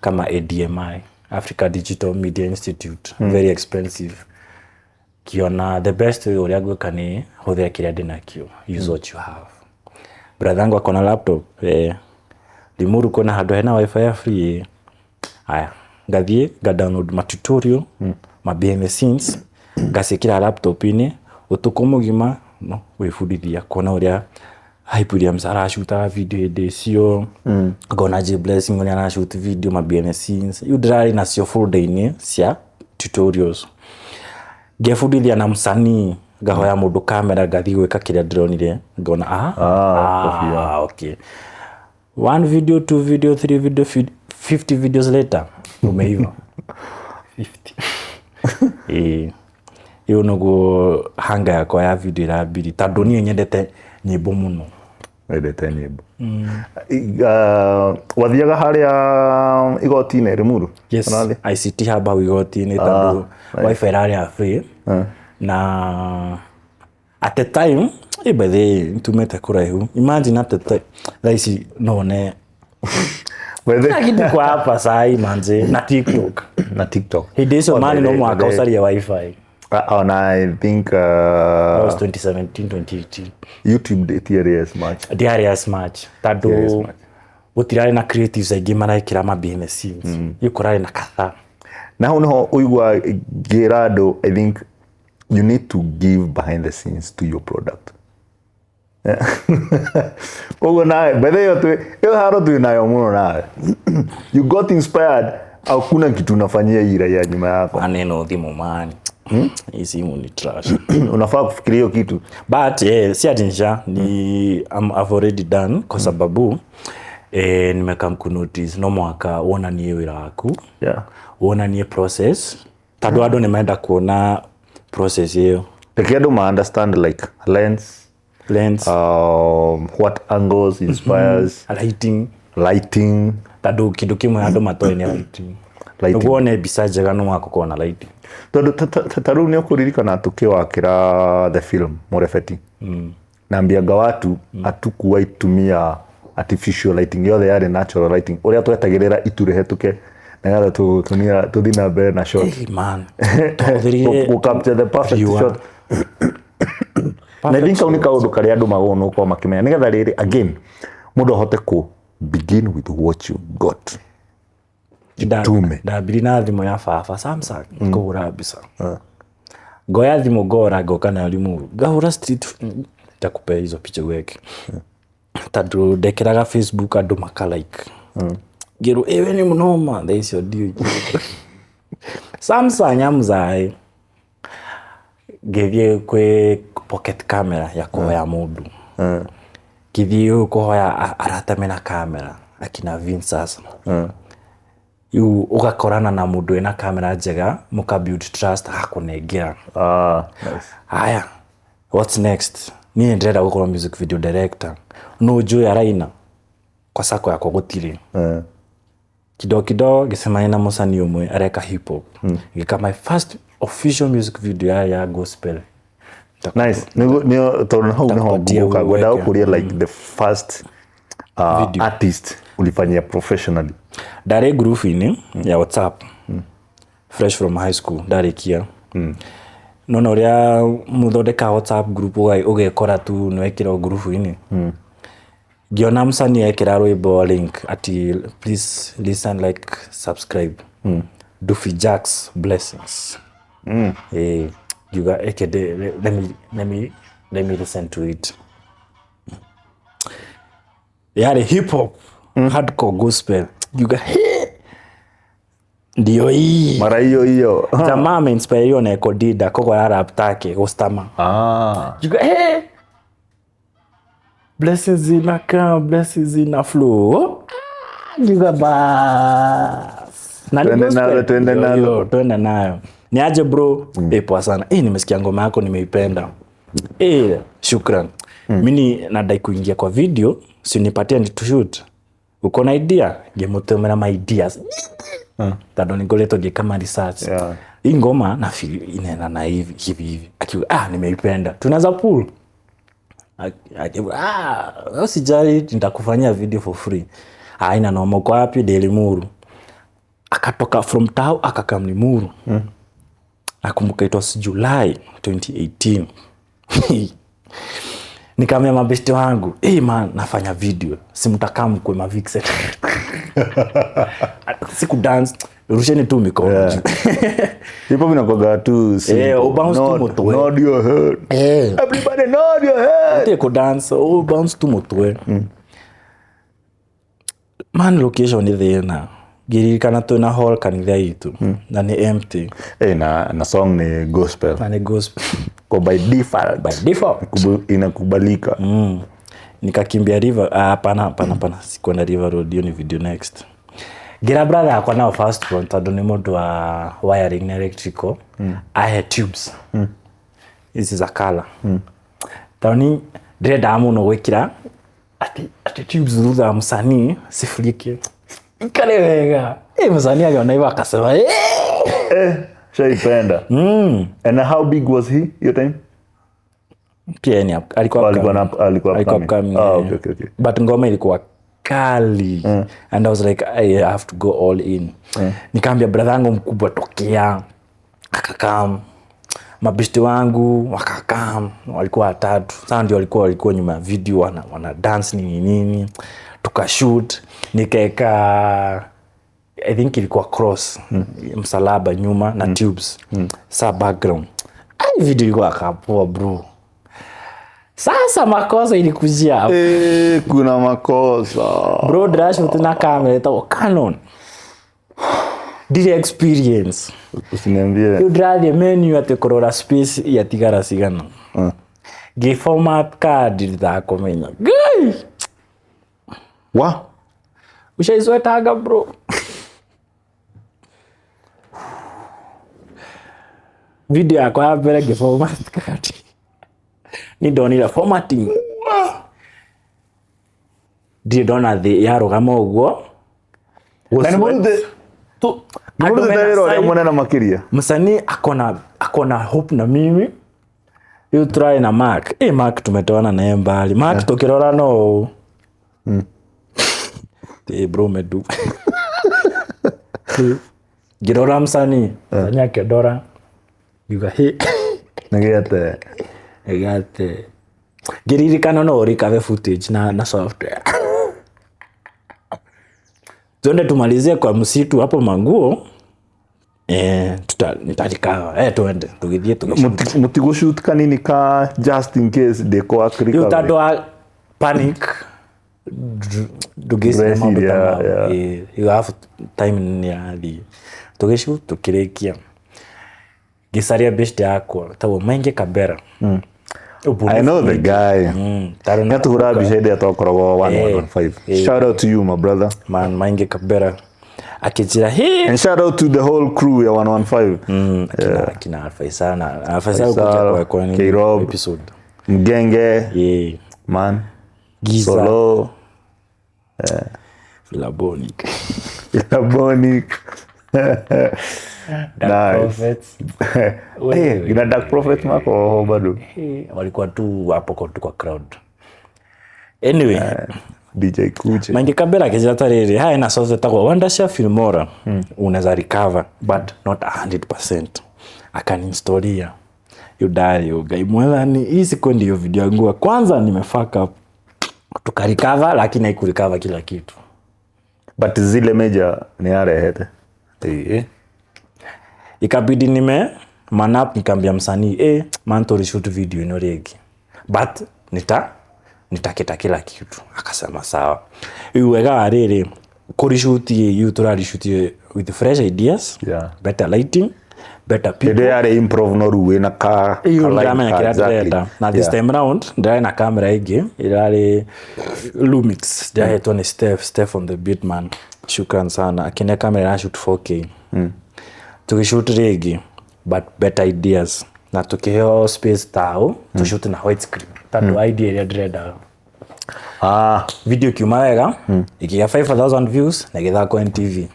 kama ADMI, Africa Digital Media Institute, very expensive. Kiona the best way ũrĩa ngwĩka nĩ hũthĩre kĩrĩa ndĩnakĩo, use what you have. Brother yangu akona laptop, Limuru kuna handũ hena wifi ya free. Aya, ngathiĩ nga download ma tutorial, ma behind the scenes, ngaciĩkĩra laptop-inĩ ũtukũ mũgima, no gwĩbundithia kuona ũrĩa Hype Williams aracutaga video hĩndĩ icio, ngona J Blessing ũrĩa arashoot video, ma behind the scenes. Rĩu ndĩrarĩ nacio folder-inĩ cia tutorials, ngebundithia na msanii, ngahoya mũndũ kamera, ngathiĩ gwĩka kĩrĩa ndĩronire, ngona ah, Ah, ah, okay, one video, two video, three video, 50 videos later umeiva. 50. Ĩĩ, ĩyo nĩguo hanga yakwa ya video ĩrambiri, tondũ niĩ nyendete nyĩmbo mũno. Wendete nyĩmbo. Wathiaga harĩa igoti-inĩ Limuru? Yes. Ũrathiĩ? ICT Hub hau igoti-inĩ, tondũ wifi ĩrarĩ ya free na at the time, by the way, nĩtumĩte kũraihu. Imagine, at the time, thaa ici no one By the kila kitu kwa hapa sahi manze, na TikTok. Na TikTok. Hĩndĩ icio Oh, mani no mũhaka ũcarie wifi. Ona I think That was 2017, 2018. YouTube ĩtiarĩ as much. Ndiarĩ as much, Ndiarĩ as tondũ much. gũtirarĩ na creatives aingĩ marekĩra ma behind the scenes. Rĩu kũrarĩ na katha. Na hau niho ũigua ngĩra andũ, I think you need to give behind the scenes to your product. Koguo nawe, by the way, ĩyo haro twĩ nayo mũno nawe. You got inspired, hakuna kitu unafanyia hii raia nyuma yako. Maneno thimũ mani, hii simu ni trash. Unafaa kufikiria hiyo kitu. But yeah, si ati nisha ni I've already done, kwa sababu nimekam kunotice no mwaka wonanie wĩra waku, wonanie process, tondũ andũ nĩ marenda kuona process ĩyo. Peke andũ ma understand like lens, lens, what angles inspires, lighting, lighting. Tondũ kĩndũ kĩmwe andũ matoĩ nĩ lighting. Lighting. Nĩguo wone mbica njega no mwaka ũkorwo na lighting. Tondũ ta rĩu nĩ ũkũririkana tũkĩwakĩra the film Mũrebeti, naambianga watu hatukuwahi tumia artificial lighting, yothe yarĩ natural lighting, ũrĩa twetagĩrĩra itu rĩhetũke nĩgetha tũthiĩ na mbere na shot. Hey, man, twahũthĩrire Gũ capture the perfect riũa. shot. Na I think kau nĩ kaũndũ karĩa andũ magũrũ nĩ gũkorwo makĩmenya, nĩgetha rĩrĩ again mũndũ ahote kũ begin with what you got. Jitume. Ndambiri na thimũ ya baba, Samsung, kũhũra mbica. Ngoya thimũ, ngora ngoka nayo Limuru, ngahũra street, nitakupea hizo picha uweke, tondũ ndekĩraga Facebook andũ maka like, ngĩrwo ĩwe nĩ mũnoma. Thaa icio ndiũĩ Samsung ya mzae, ngĩthiĩ kwĩ pocket camera ya kũhoya mũndũ, ngĩthiĩ kũhoya arata mena kamera, akina Vince. Sasa rĩu ũgakorana na mũndũ wĩna kamera njega, mũka build trust, agakũnengera. Ah, nice. Haya, what's next? Niĩ ndĩrenda gũkorwo music video director, no njũĩ araina kwa sako yakwa gũtirĩ. Kidogo kidogo ngĩcemania na mũcani ũmwe areka hip hop, ngĩka my first official music video ya gospel. Nice. Nĩguo tondũ hau nĩho Nitakupatia ngũka ngwenda uweke. gũkũria like the first Video. artist ulifanyia professionally. Ndarĩ ngurubu-inĩ ya WhatsApp, fresh from high school, ndarĩkia nona ũrĩa mũthondeka WhatsApp group, ũgekora tu nĩwekĩrwo ngurubu-inĩ. Ngĩona msanii ekĩra rwĩmbo link ati "Please listen, like, subscribe", Duffy Jacks Blessings. Ngiuga eke let me listen to it. Yarĩ hip hop hardcore gospel. Ngiuga, "He, ndio hii." Mara hiyo hiyo. Jamaa ameinspiriwa na Eko Dida, koguo ararap take gũstama. Ah. Ngiuga, "Hey, blessings zina come, blessings zina flow." Ah, ngiuga bas. Na ni Twende gospel. nalo, twende Ndio nalo. hiyo, twende nayo. Ni aje bro? Poa sana. Nimesikia ngoma yako, nimeipenda. Shukran. Mimi nadai kuingia kwa video, si unipatie ni to shoot. Uko na idea? Ngĩmũtũmĩra my ideas. Tondũ nĩngoretwo ngĩka ma research. Hii ngoma na feel inaenda na hivi hivi hivi. Akiwa, "Ah, nimeipenda. Tunaweza pull." "Ah, usijali, nitakufanyia video for free." "Haina noma, uko wapi?" "Limuru." Akatoka from tao akakam Limuru. Nakumbuka it was July 2018. Nikaambia mabeshte wangu, hey man, nafanya video, simtakaa mkwe mavixen. Siku dance, rusheni tu mikono juu. Hip hop inakuwaga tu simple. Eh, ubounce tu Nod, mutwe. nod your head. Eh. Everybody nod your head. Te kudance, oh, bounce tu mutwe. Man, location nĩ thĩna. Ngĩririkana twĩna hall kanitha itũ na nĩ empty. Eh, na song ni gospel. Na nĩ gospel. Kwa by default. By default. Inakubalika. Nikakimbia river, ah, hapana, hapana, hapana, sikuenda River Road, hiyo ni video next. Ngira brother yakwa nao first one tondũ nĩ mũndũ wa wiring na electrical. Ahe tubes. This is a color. Tondũ ni ndĩrendaga mũno gwĩkĩra atĩ tubes thutha wa msanii sifurike ikare wega. Eh, msanii aliona hivyo akasema eh. Eh, shaipenda. And how big was he your time? Pia ni alikuwa Oh, alikuwa upcoming. alikuwa Alikuwa upcoming. upcoming, Ah, yeah. okay. But ngoma ilikuwa kali. And I was like, I have to go all in. Nikaambia brother yangu mkubwa tokea, akakam. Mabeshte wangu wakakam, walikuwa watatu. Sasa ndio walikuwa nyuma ya video wana dance nini nini. Tukashoot, nikaeka I think ilikuwa cross, msalaba nyuma na tubes. Sa background. Ai, video ilikuwa kapoa bro. Sasa makosa ilikujia hapo. Eh, kuna makosa. Bro, ndĩrashoot na kamera ĩtagwo Canon. Ndirĩ experience. Usiniambie. Rĩu ndĩrathiĩ menu atĩ kũrora space yatigara cigana. Ngĩ format card nditakũmenya. Ngai! Wa? Ushaiswetanga bro. Video yakwa ya mbere ngĩ format card. Ni ndonire formatting. Ndirĩ ndona thĩ yarũgama ũguo. Na nĩ mũrute Tu- nĩ andũ mũrutĩte mena wĩra ũrĩa sign. mũnene makĩria. Msanii akona hope na mimi. Rĩu tũrarĩ na Mark. Eh, Mark tumetoana naye mbali. Mark tukirora no. Eh, bro medu. Ngĩrora msanii, msanii akĩndora. Ngiuga he. Nĩgĩate. Gate. Ngĩririkana no ũrikabe footage na software. Tuende tumalizie kwa msitu hapo manguo. Eh, nitarikawa. Eh, tuende tugithie tugĩshoot. Mũtigũshoot kanini ka just in case ndĩkwa Rĩu tondũ wa panic ndũngĩciria maũndũ ta Ndũreciria, mau. yeah. Eh, you have time nĩ yarathiĩ. Tũgĩshoot tũkĩrĩkia. Ngĩcaria best yakwa tagwo Maingi Kabera. I know the guy. Tarĩ na Nĩatũhũra mbica hĩndĩ ĩrĩa twakoragwo 1115. Eh. Shout out to you my brother. Man Maingi Kabera akĩnjĩra hey. And shout out to the whole crew ya 115. Akina Faisal na Faisal Faisal, kuja kwa nini K-Rob. episode. Mgenge, Yeah. man. Giza. Solo, Filabonic. Ilabonic. Dark Nice. Prophets. Eh, ina Dark Prophet mako bado. Eh, walikuwa tu hapo kwa tu kwa crowd. Anyway, DJ Kuche. Maingi Kabera akĩnjĩra tarĩrĩ haya na software ĩtagwo Wondershare Filmora unaweza recover but not 100%. Akaniinstolia. Hiyo dari Ngai mwathani, hii siku ndiyo video yangu ya kwanza nimefuck up. Tukarecover lakini haikurecover kila kitu. But zile major ni arehete. Eh. Ikabidi nime man up, nikaambia msanii eh, man tulishoot video ino rĩngĩ but nitaketa kila kitu. Akasema sawa. Rĩu wega wa rĩrĩ kũrishoot yu tũrarishoot with fresh ideas, Yeah. better lighting, better people. Hĩndĩ ĩyo yarĩ improv no rĩu wĩna ka Iyo ka line ndĩramenya ka kĩrĩa exactly. ndĩrenda. Na this Yeah. time round ndĩrarĩ na kamera ĩngĩ ĩrarĩ Lumix, ndĩrahetwo nĩ Steph on the beat man, shukran sana, akĩne kamera ĩra shoot 4K. Tũgĩshoot rĩngĩ but better ideas na tũkĩheo space tao tũshoot na white screen tondũ idea ĩrĩa ndĩrendaga. Ah, Video ikiuma wega, ĩkĩgĩa 5000 views na ĩgĩthakwo NTV.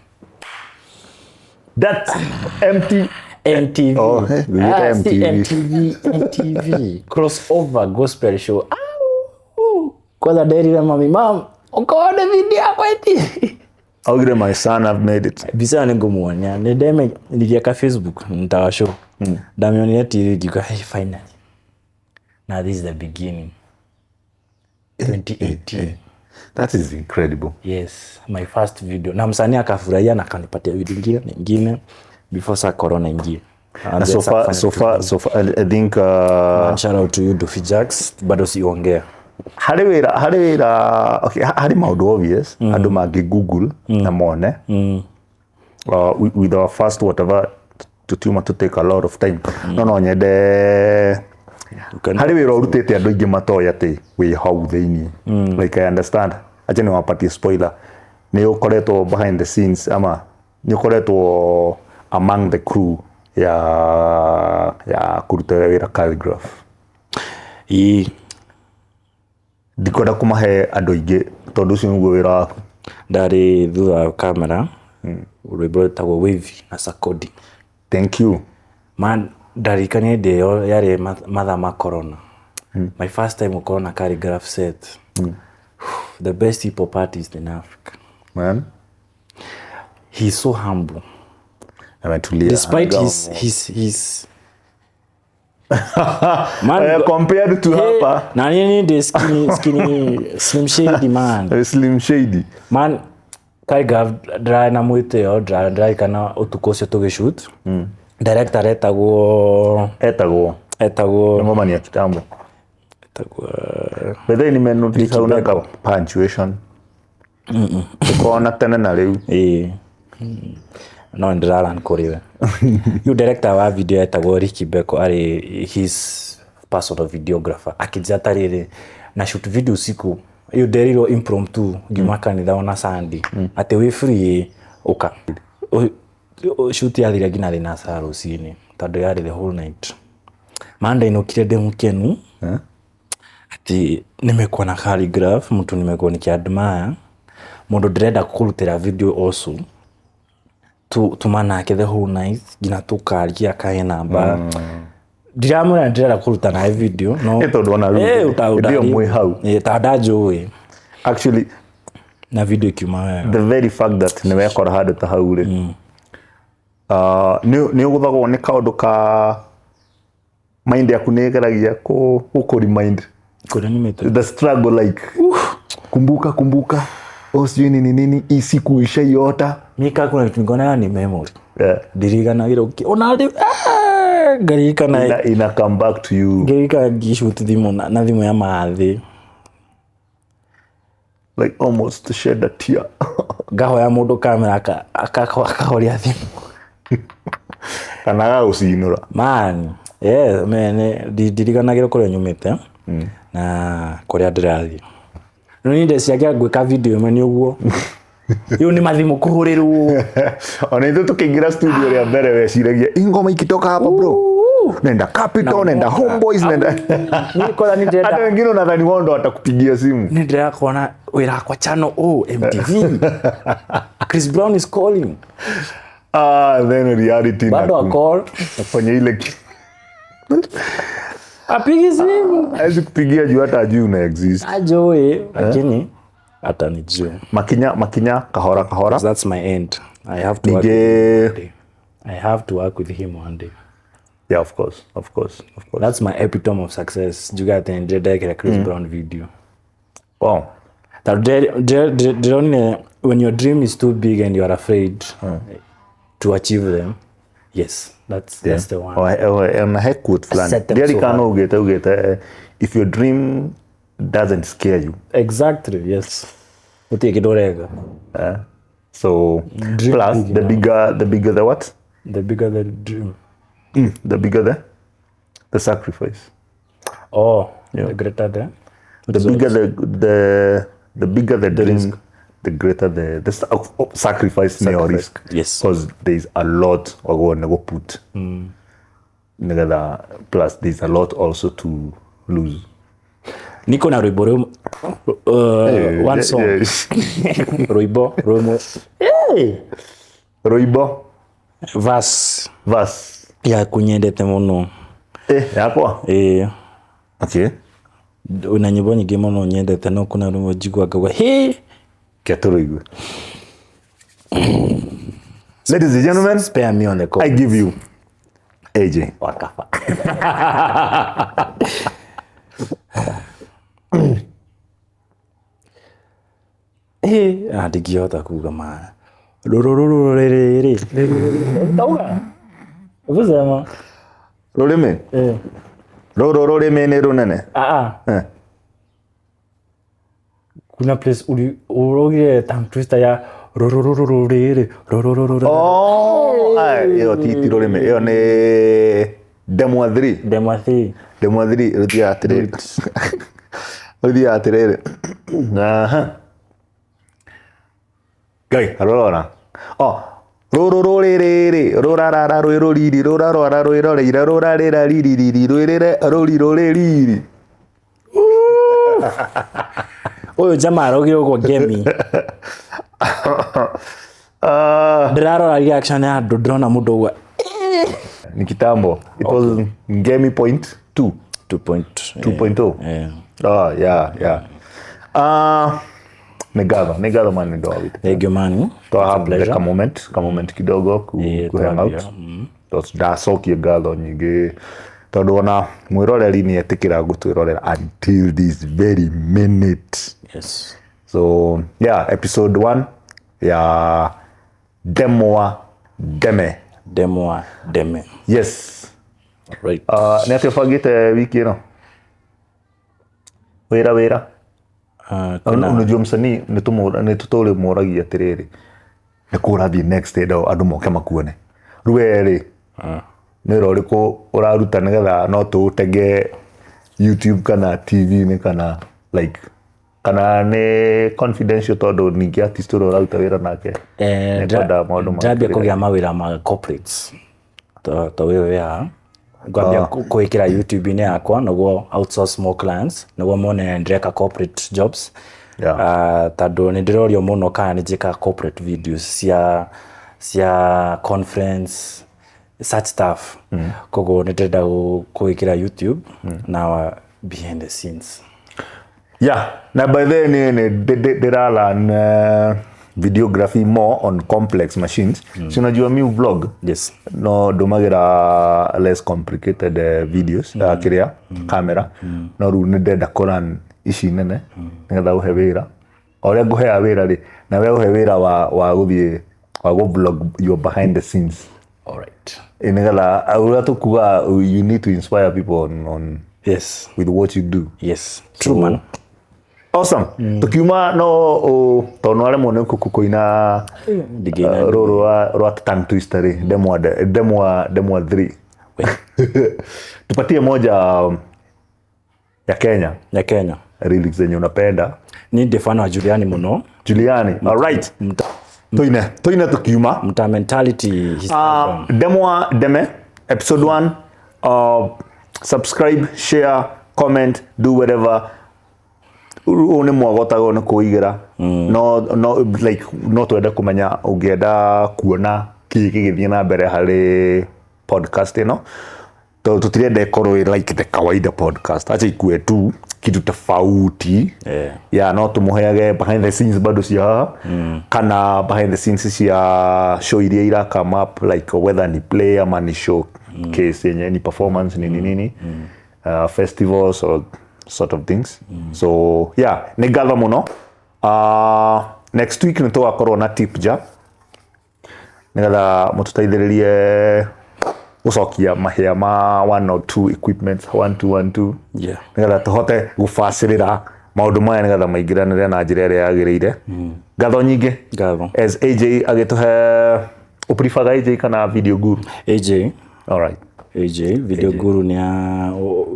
That's empty. NTV. Oh, eh, we get Ah, si MTV. MTV, NTV. Crossover gospel show. Au. Kwanza nderire mami, mam, ukaone video yakwa NTV. Augire my son have made it. Mbica ĩyo nĩngũmuonia. Nĩndeme nilieka Facebook nitawashow. Ndamĩonire TV ngiuga hey, finally. Now this is the beginning. 2018. That is incredible. Yes, my first video, na msanii akafurahia na akanipatia video ingine nyingine before sa corona ingie. Na so far, so far, so far, I think Shout out to you, Duffy Jacks, bado siongea. Harĩ wĩra, okay, harĩ maũndũ obvious andũ mangĩ google na mone. With our first whatever, tutiuma to take a lot of time, no nyende harĩ wĩra ũrutĩte andũ aingĩ matoĩ atĩ wĩ hau thĩinĩ. Like, I understand, acha niwapatie spoiler, nĩ ũkoretwo behind the scenes ama nĩ ũkoretwo among the crew ya kũruta wĩra Khaligraph. Ii. Ndikwenda kũmahe andũ aingĩ tondũ ũcio nĩguo wĩra waku. Ndarĩ thutha wa kamera, rwĩmbo rwĩtagwo Wavy na Sarkodie. Thank you. Man, ndarikania hĩndĩ ĩyo yarĩ mathaa ma corona, my first time gũkorwo na Khaligraph set, the best hip hop artist in Africa. Man. He's so humble. Ametulia. Despite his man. Compared to Hey, hapa. Na nini, the skinny Slim Shady, man. Slim Shady. Man, Khaligraph ndĩrarĩ na mwĩtĩo, ndĩrarikana ũtukũ ũcio tũgĩshoot, director etagwo Etagwo etagwo ngoma ni ya kitambo. Etagwo But then nimenotice Ricky hauna Beko. ka punctuation ukona tene na rĩu. Ĩĩ, no ndĩraran kũrĩ we yu director wa video etagwo Ricky Beko, arĩ his personal videographer, akĩnjĩra tarĩrĩ na shoot video usiku iyo, nderirwo impromptu ngiuma kanitha ona Sunday atĩ wĩ free ũka. Shoot yathire nginya thinacara rũcinĩ tondũ yarĩ the whole night. Man, ndainũkire ndĩ mũkenu ati nimekuwa na Khaligraph, mtu nimekuwa nikiadmire, mundu ndĩrenda kũrutĩra video also, tuma nake the whole night nginya tukaria kahe namba, ndiramwĩra ndĩrenda kũruta nawe video no. Ĩ tondũ ona rĩu Eh, hĩndĩ ĩyo mwĩ hau. Eh, ta ndanjũĩ. Actually, Na video ikiuma wega. The very fact that nĩ wekora handũ ta hau rĩ, nĩ ũgũthagwo nĩ kaũndũ ka mind yaku nĩ ĩgeragia gũkũ remind Kũrĩa nyumĩte. The struggle, like, kumbuka, kumbuka, oh, sijui nini nini, hii siku ishaiota. Mi kaa kuna kitu niko nayo ni memory. Ndiriganagĩra ona rĩu ngaririkana. Ina come back to you. Ngĩririkana ngĩshoot thimũ na thimũ ya mathĩ. Like, almost shed a tear. Ngahoya mũndũ kamera akahoria thimũ. Kana agagũcinũra. Man, yeah, man, ndiriganagĩrwo kũrĩa nyumĩte na kũrĩa ndĩrathiĩ. No niĩ ndeciagia ngwĩka video ĩmwe nĩ ũguo rĩu nĩ mathimũ kũhũrĩrwo. Ona ithuĩ tũkĩingĩra studio rĩa mbere weciragia ingoma ikitoka hapa, bro, nenda Capital, nenda Homeboys, nenda Niĩ kwanza nĩ ndĩrenda hata wengine unadhani wao ndo watakupigia simu. Nĩ ndĩrakona wĩra wakwa channel O MTV, Chris Brown is calling. Ah, then reality Bado acall. Nafanya ile apigi simu. Hawezi kupigia juu hata ajui una exist. Ajoe, lakini atanijua. Makinya makinya, kahora kahora. That's my end. I have to work Nige with him one day. I have to work with him one day. Yeah, of course, of course, of course. That's my epitome of success, njuga atĩ nĩndĩrekĩra Chris Brown video. Wow. Tondũ ndĩronire when your dream is too big and you are afraid to achieve them, yes, that's the one. Oh, ona he quote fulani Set them so ndirikana hard. ugite if your dream doesn't scare you. Exactly, yes, gũtirĩ kĩndũ ũreka. So Dream plus big. The bigger, the bigger the what? The bigger the dream. The bigger the sacrifice. Oh. Yeah. The greater the The bigger the bigger the dream, the greater the sacrifice nĩyo risk. Yes. Because there's a lot wagwo nĩ put nĩgetha, plus there's a lot also to lose. Niko na rwĩmbo rũmwe, one song. Rwĩmbo rũmwe. Rwĩmbo. Verse. Verse. Yaku nyendete mũno. Eh, yakwa? Ĩĩ. Okay. Na nyĩmbo nyingĩ mũno nyendete, no kuna rwĩmbo njiguaga ngauga hĩ. Ke tũrũigue. Ladies and gentlemen, Spare me on the call. I give you AJ. Wakafa. Ah, ndingĩhota kuga ma rũrũrũrũrĩrĩrĩ tauga. Hebu sema. Rũrĩmĩ. Eh. Rũrũ rũrĩmĩ nĩ rũnene. Ah ah. Eh. Kuna place uri urogire tongue twister ya rũrũrũrũrĩrĩ rũrũrũrũrĩ. Oh, ai, ĩyo ti rũrĩmĩ, ĩyo nĩ ndemwa 3. Ndemwa 3. Ndemwa 3 rũthiaga atĩrĩrĩ, rũthiaga atĩrĩrĩ, aha, ngai arorora, oh, rũrũ rũrĩrĩrĩ rũrarara rwĩ rũriri rũrarwara rwĩroreire rũrarĩra riririri rwĩrĩre rũri rũrĩriri. Ũyũ jamaa arogire ũguo ngemi. Ah. Ndĩrarora reaction ya andũ, ndĩrona mũndũ ũguo. Ni kitambo. It was ngemi point 2. 2 point 2.0. Yeah. Oh, yeah. Ah, nĩ ngatho, nĩ ngatho man, nĩ ndwa witũ. Thank you, man. To It's a have pleasure. ka moment kidogo ku, ku hang out. Twambia. Ndacokie ngatho nyingĩ tondũ ona mwĩroreri nĩ etĩkĩra gũtwĩrorera until this very minute. So yeah, episode 1 ya Ndemwa Ndeme. Ndemwa Ndeme. Yes. Right. Nĩ atĩ ũbangĩte wiki ĩno wĩra wĩra? Unajua msanii nĩ tũtũrĩ mũragia atĩrĩrĩ, nĩ kũ ũrathiĩ next ĩndo andũ moke makuone? Rĩu we rĩ, nĩ wĩra ũrĩkũ ũraruta nĩgetha no tũũtege YouTube kana TV-inĩ, kana like kana nĩ confidential, tondũ ningĩ artist ũrĩa ũraruta wĩra nake nĩkwenda maũndũ Ndĩrambia make? Kũgĩa mawĩra ma corporates ta ũyũ wĩ haha, ngwambia kwĩkĩra YouTube-inĩ yakwa nĩguo outsource more clients, nĩguo mone ndĩreka corporate jobs. Tondũ nĩ ndĩrorio mũno kana nĩ njĩkaga corporate videos cia conference, such stuff. Koguo nĩ ndĩrenda gwĩkĩra YouTube na behind the scenes. Yeah, na by the way nĩ ndĩra learn videography more on complex machines. Si unajua mi vlog? Yes. No ndũmagĩra less complicated videos, kĩrĩa camera, no rĩu nĩ ndĩrenda kũrun ici nene nĩgetha ũhe wĩra o ũrĩa ngũheaga wĩra rĩ, na we ũhe wĩra wa gũthiĩ wa gũ vlog your behind the scenes. All right. Nĩgetha ũrĩa tũkuga, you need to inspire people on with what you do. Yes, true, man. Awesome. Tukiuma no tondũ nĩwaremwo nĩ kũina Ndingĩina. Rũrũ rwa tongue twister rĩ, ndemwa 3, tupatie moja ya Kenya. Ya Kenya. Lyrics zenye unapenda. Ni ndĩ fan wa Juliani mũno. Juliani, all right. Tuine tukiuma. Mta Mentality, his album. Ndemwa Ndeme episode 1. Subscribe, share, comment, do whatever. Ũyũ nĩ mwagotagwo nĩ kũigĩra, no like no twende kũmenya ũngĩenda kuona kĩ gĩgĩthiĩ na mbere harĩ podcast ĩno, tondũ tũtirenda ĩkorwo ĩ like the kawaida podcast, acha ikue tu kitu tofauti. Ya no tũmũheage behind the scenes bado cia haha kana behind the scenes cia show iria ira come up, like whether ni play ama ni show case yenye ni performance, nini nini, festivals or sort of things. So yeah, nĩ ngatho mũno. Next week nĩ tũgakorwo na tip jar nĩgetha mũtũteithĩrĩrie gũcokia mahĩa ma one or two equipments, one two one two, nĩgetha tũhote gũbacĩrĩra maũndũ maya nĩgetha maingĩranĩre na njĩra ĩrĩa yagĩrĩire. Ngatho nyingĩ. Ngatho. As AJ agĩtũhe, ũprifaga AJ kana Video Guru? AJ. All right. AJ. Video Guru ni ya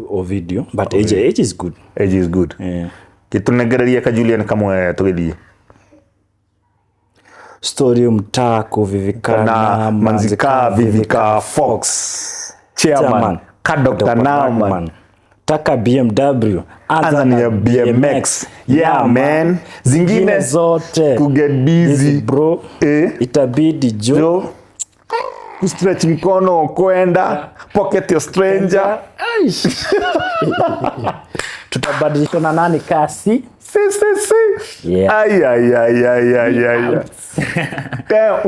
o video, but AJ is good. AJ is good. Yeah. Gĩtũnengererie ka Julian kamwe tũgĩthiĩ. Story mtaa kuvivikana. Na manzika vivika fox chairman, Chairman. Ka Dr. Nauman. Taka BMW. Anza ni ya BMX. Yeah, man. Zingine Zingine zote kuget busy bro. Eh. Itabidi jo. Jo kustretch mkono kwenda pocket your stranger. Aish. Tutabadilishana nani kasi. Si si si. Yeah. Ay ay ay ay ay ay. Damn.